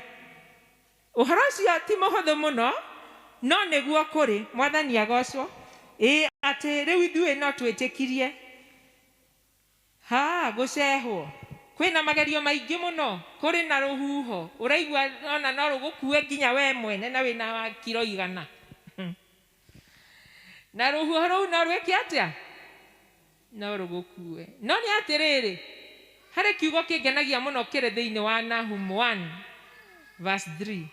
S10: Ũhoro ũcio ti mũhũthũ mũno, no nĩguo kũrĩ. Mwathani agocwo. Ĩĩ, atĩ rĩu ithuĩ no twĩtĩkirie ha gũcehwo. Kwĩna magerio maingĩ mũno, kũrĩ na rũhuho ũraigua ona no rũgũkue nginya we mwene na wĩna wa kiro 100. Na rũhuho rũu no rwĩke atĩa? No rũgũkue. No nĩ atĩrĩrĩ, harĩ kiugo kĩngenagia mũno kĩrĩ thĩinĩ wa Nahum 1 verse 3.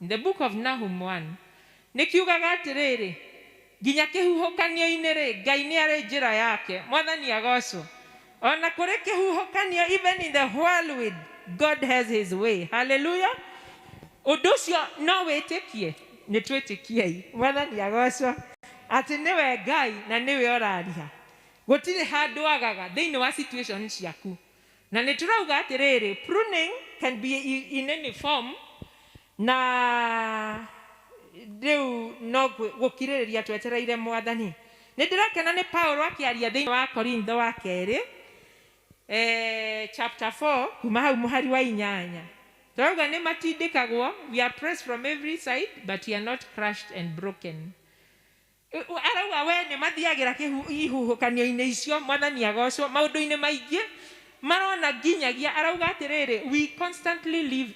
S10: In the book of Nahum 1 nĩ kiugaga atĩrĩrĩ, nginya kĩhuhũkanio-inĩ rĩ, Ngai nĩ arĩ njĩra yake. Mwathani agocwo. Ona kũrĩ kĩhuhũkanio, even in the whirlwind, God has his way. Hallelujah. Ũndũ ũcio no wĩtĩkie, nĩ twĩtĩkiei. Mwathani agocwo. Atĩ nĩwe Ngai na nĩwe ũraria. Gũtirĩ handũ agaga thĩinĩ wa situation ciaku. Na nĩ tũrauga atĩrĩrĩ, pruning can be in any form, na rĩu no gũkirĩrĩria twetereire Mwathani. Nĩ ndĩrakena nĩ Paulo akĩaria thĩinĩ wa Korintho wa kerĩ, chapter 4 kuma hau mũhari wa 8. Tũrauga nĩ matindĩkagwo, we are pressed from every side but we are not crushed and broken. Arauga we nĩ mathiagĩra ihuhũkanio-inĩ icio. Mwathani agocwo. Maũndũ-inĩ maingĩ marona nginyagia arauga atĩrĩrĩ, we constantly live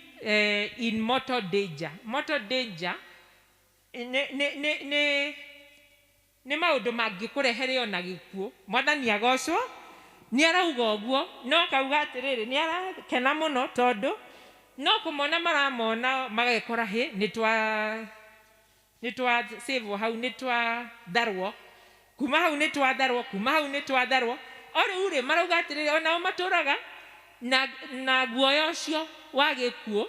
S10: in mortal danger. Mortal danger nĩ maũndũ mangĩkũrehere ona gĩkuũ. Mwathani agocwo. Nĩ arauga ũguo, no akauga atĩrĩrĩ, nĩ arakena mũno tondũ no kũmona maramona magekora hĩ nĩ twa save hau, nĩ twatharwo kuma hau, nĩ twatharwo kuma hau, nĩ twatharwo. O rĩu rĩ, marauga atĩrĩrĩ, onao matũraga na guoya ũcio wa gĩkuũ.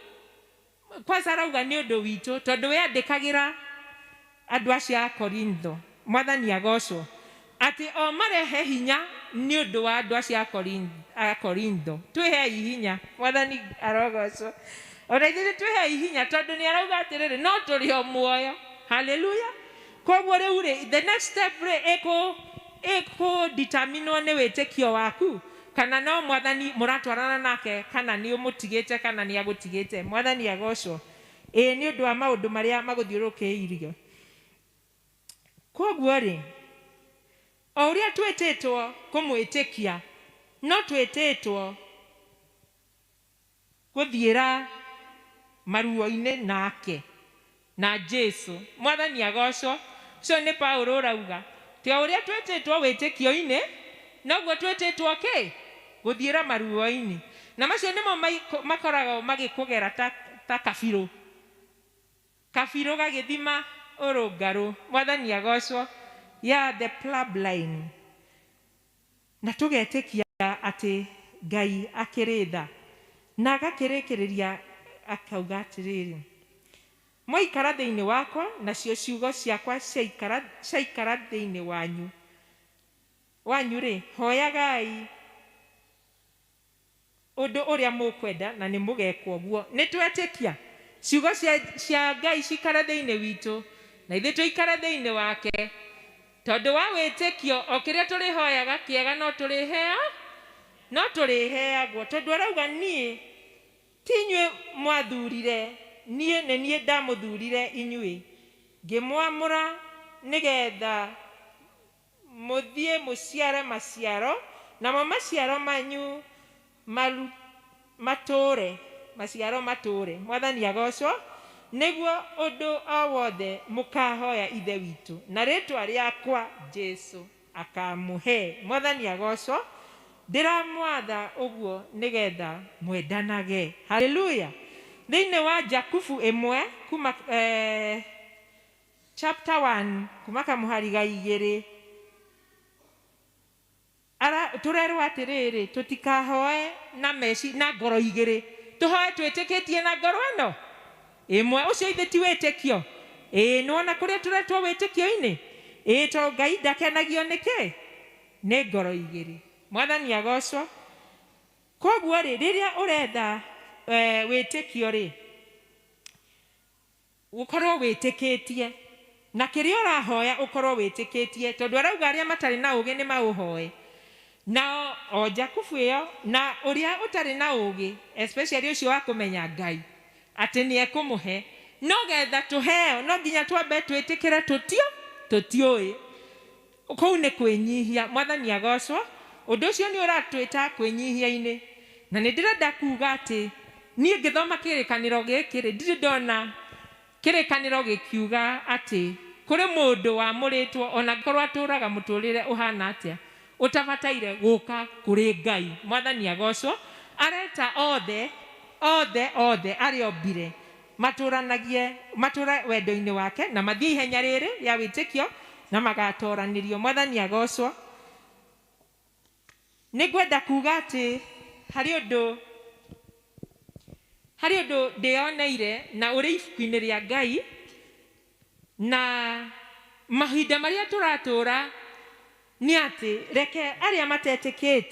S10: Kwanza arauga nĩ ũndũ witũ, tondũ we andĩkagĩra andũ acio a Korintho. Mwathani agocwo. Atĩ o marehe hinya nĩ ũndũ wa andũ acio a Korintho. Twĩhei hinya. Mwathani arogocwo. Ona ithuĩ twĩhei hinya, tondũ nĩ arauga atĩrĩrĩ, no tũrĩ o muoyo. Haleluya. Koguo rĩu rĩ, the next step rĩ, ĩkũ determinwo nĩ wĩtĩkio waku, kana no Mwathani mũratwarana nake, kana nĩ ũmũtigĩte, kana nĩ agũtigĩte. Mwathani agocwo. Ĩĩ, nĩ ũndũ wa maũndũ marĩa magũthiũrũrũkĩirio. Koguo rĩ, o ũrĩa twĩtĩtwo kũmwĩtĩkia, no twĩtĩtwo gũthiĩra maruo-inĩ nake na Jesu. Mwathani agocwo. Ũcio nĩ Paulo ũrauga. Ti o ũrĩa twĩtĩtwo wĩtĩkio-inĩ, noguo twĩtĩtwo kĩ? Gũthiĩra maruo-inĩ. Na macio nĩmo makoragwo magĩkũgera ta kabirũ. Kabirũ gagĩthima ũrũngarũ. Mwathani agocwo. Ya the plumb line. Na tũgetĩkia atĩ Ngai akĩrĩ tha. Na agakĩrĩkĩrĩria akauga atĩrĩrĩ, mwaikara thĩinĩ wakwa, nacio ciugo ciakwa ciaikara thĩinĩ wanyu. Wanyu rĩ, hoyagai ũndũ ũrĩa mũkwenda na nĩ mũgekwo guo. Nĩ twetĩkia ciugo cia Ngai cikare thĩinĩ witũ, na ithuĩ tũikare thĩinĩ wake. Tondũ wa wĩtĩkio, o kĩrĩa tũrĩhoyaga kĩega no tũrĩheo, no tũrĩheagwo. Tondũ arauga niĩ ti inyuĩ mwathurire, Niĩ nĩ niĩ ndamũthurire inyuĩ, ngĩmwamũra nĩgetha mũthiĩ mũciare maciaro, namo maciaro manyu matũũre, maciaro matũũre. Mwathani agocwo. Nĩguo ũndũ o wothe mũkahoya Ithe witũ na rĩtwa rĩakwa, Jesu akamũhe. Mwathani agocwo. Ndĩramwatha ũguo nĩgetha mwendanage. Haleluya. Thĩinĩ wa Jakubu 1 kuma chapter 1 kuma kamũhari ga 2, tũrerwo atĩrĩrĩ, tũtikahoe na meci na ngoro igĩrĩ, tũhoe twĩtĩkĩtie na ngoro ĩno ĩmwe. Ũcio ithe ti wĩtĩkio? Ĩĩ, nĩwona kũrĩa tũretwo wĩtĩkio-inĩ? Ĩĩ, to Ngai ndakenagio nĩkĩ? Nĩ ngoro igĩrĩ. Mwathani agocwo. Koguo rĩ, rĩrĩa ũretha wĩtĩkio rĩ, ũkorwo wĩtĩkĩtie na kĩrĩa ũrahoya, ũkorwo wĩtĩkĩtie, tondũ arauga arĩa matarĩ na ũgĩ nĩ maũhoe. Nao o Jakubu ĩyo, na ũrĩa ũtarĩ na ũgĩ, especially ũcio wa kũmenya Ngai atĩ nĩ ekũmũhe, no getha tũheo no nginya twambe twĩtĩkĩre tũtiũĩ. Kũu nĩ kwĩnyihia. Mwathani agocwo. Ũndũ ũcio nĩ ũratwĩta kwĩnyihia-inĩ. Na nĩ ndĩrenda kuga atĩ niĩ ngĩthoma kĩrĩkanĩro gĩkĩ rĩ, ndirĩ ndona kĩrĩkanĩro gĩkiuga atĩ kũrĩ mũndũ wamũrĩtwo ona korwo atũraga mũtũrĩre ũhana atĩa ũtabataire gũka kũrĩ Ngai. Mwathani agocwo. Areta othe othe othe arĩa ombire matũranagie, matũre wendo-inĩ wake, na mathiĩ ihenya rĩrĩ rĩa wĩtĩkio na magatoranĩrio. Mwathani agocwo. Nĩ ngwenda kuga atĩ harĩ ũndũ ndĩyoneire na ũrĩ ibuku-inĩ rĩa Ngai, na mahinda marĩa tũratũra nĩ atĩ reke arĩa matetĩkĩtie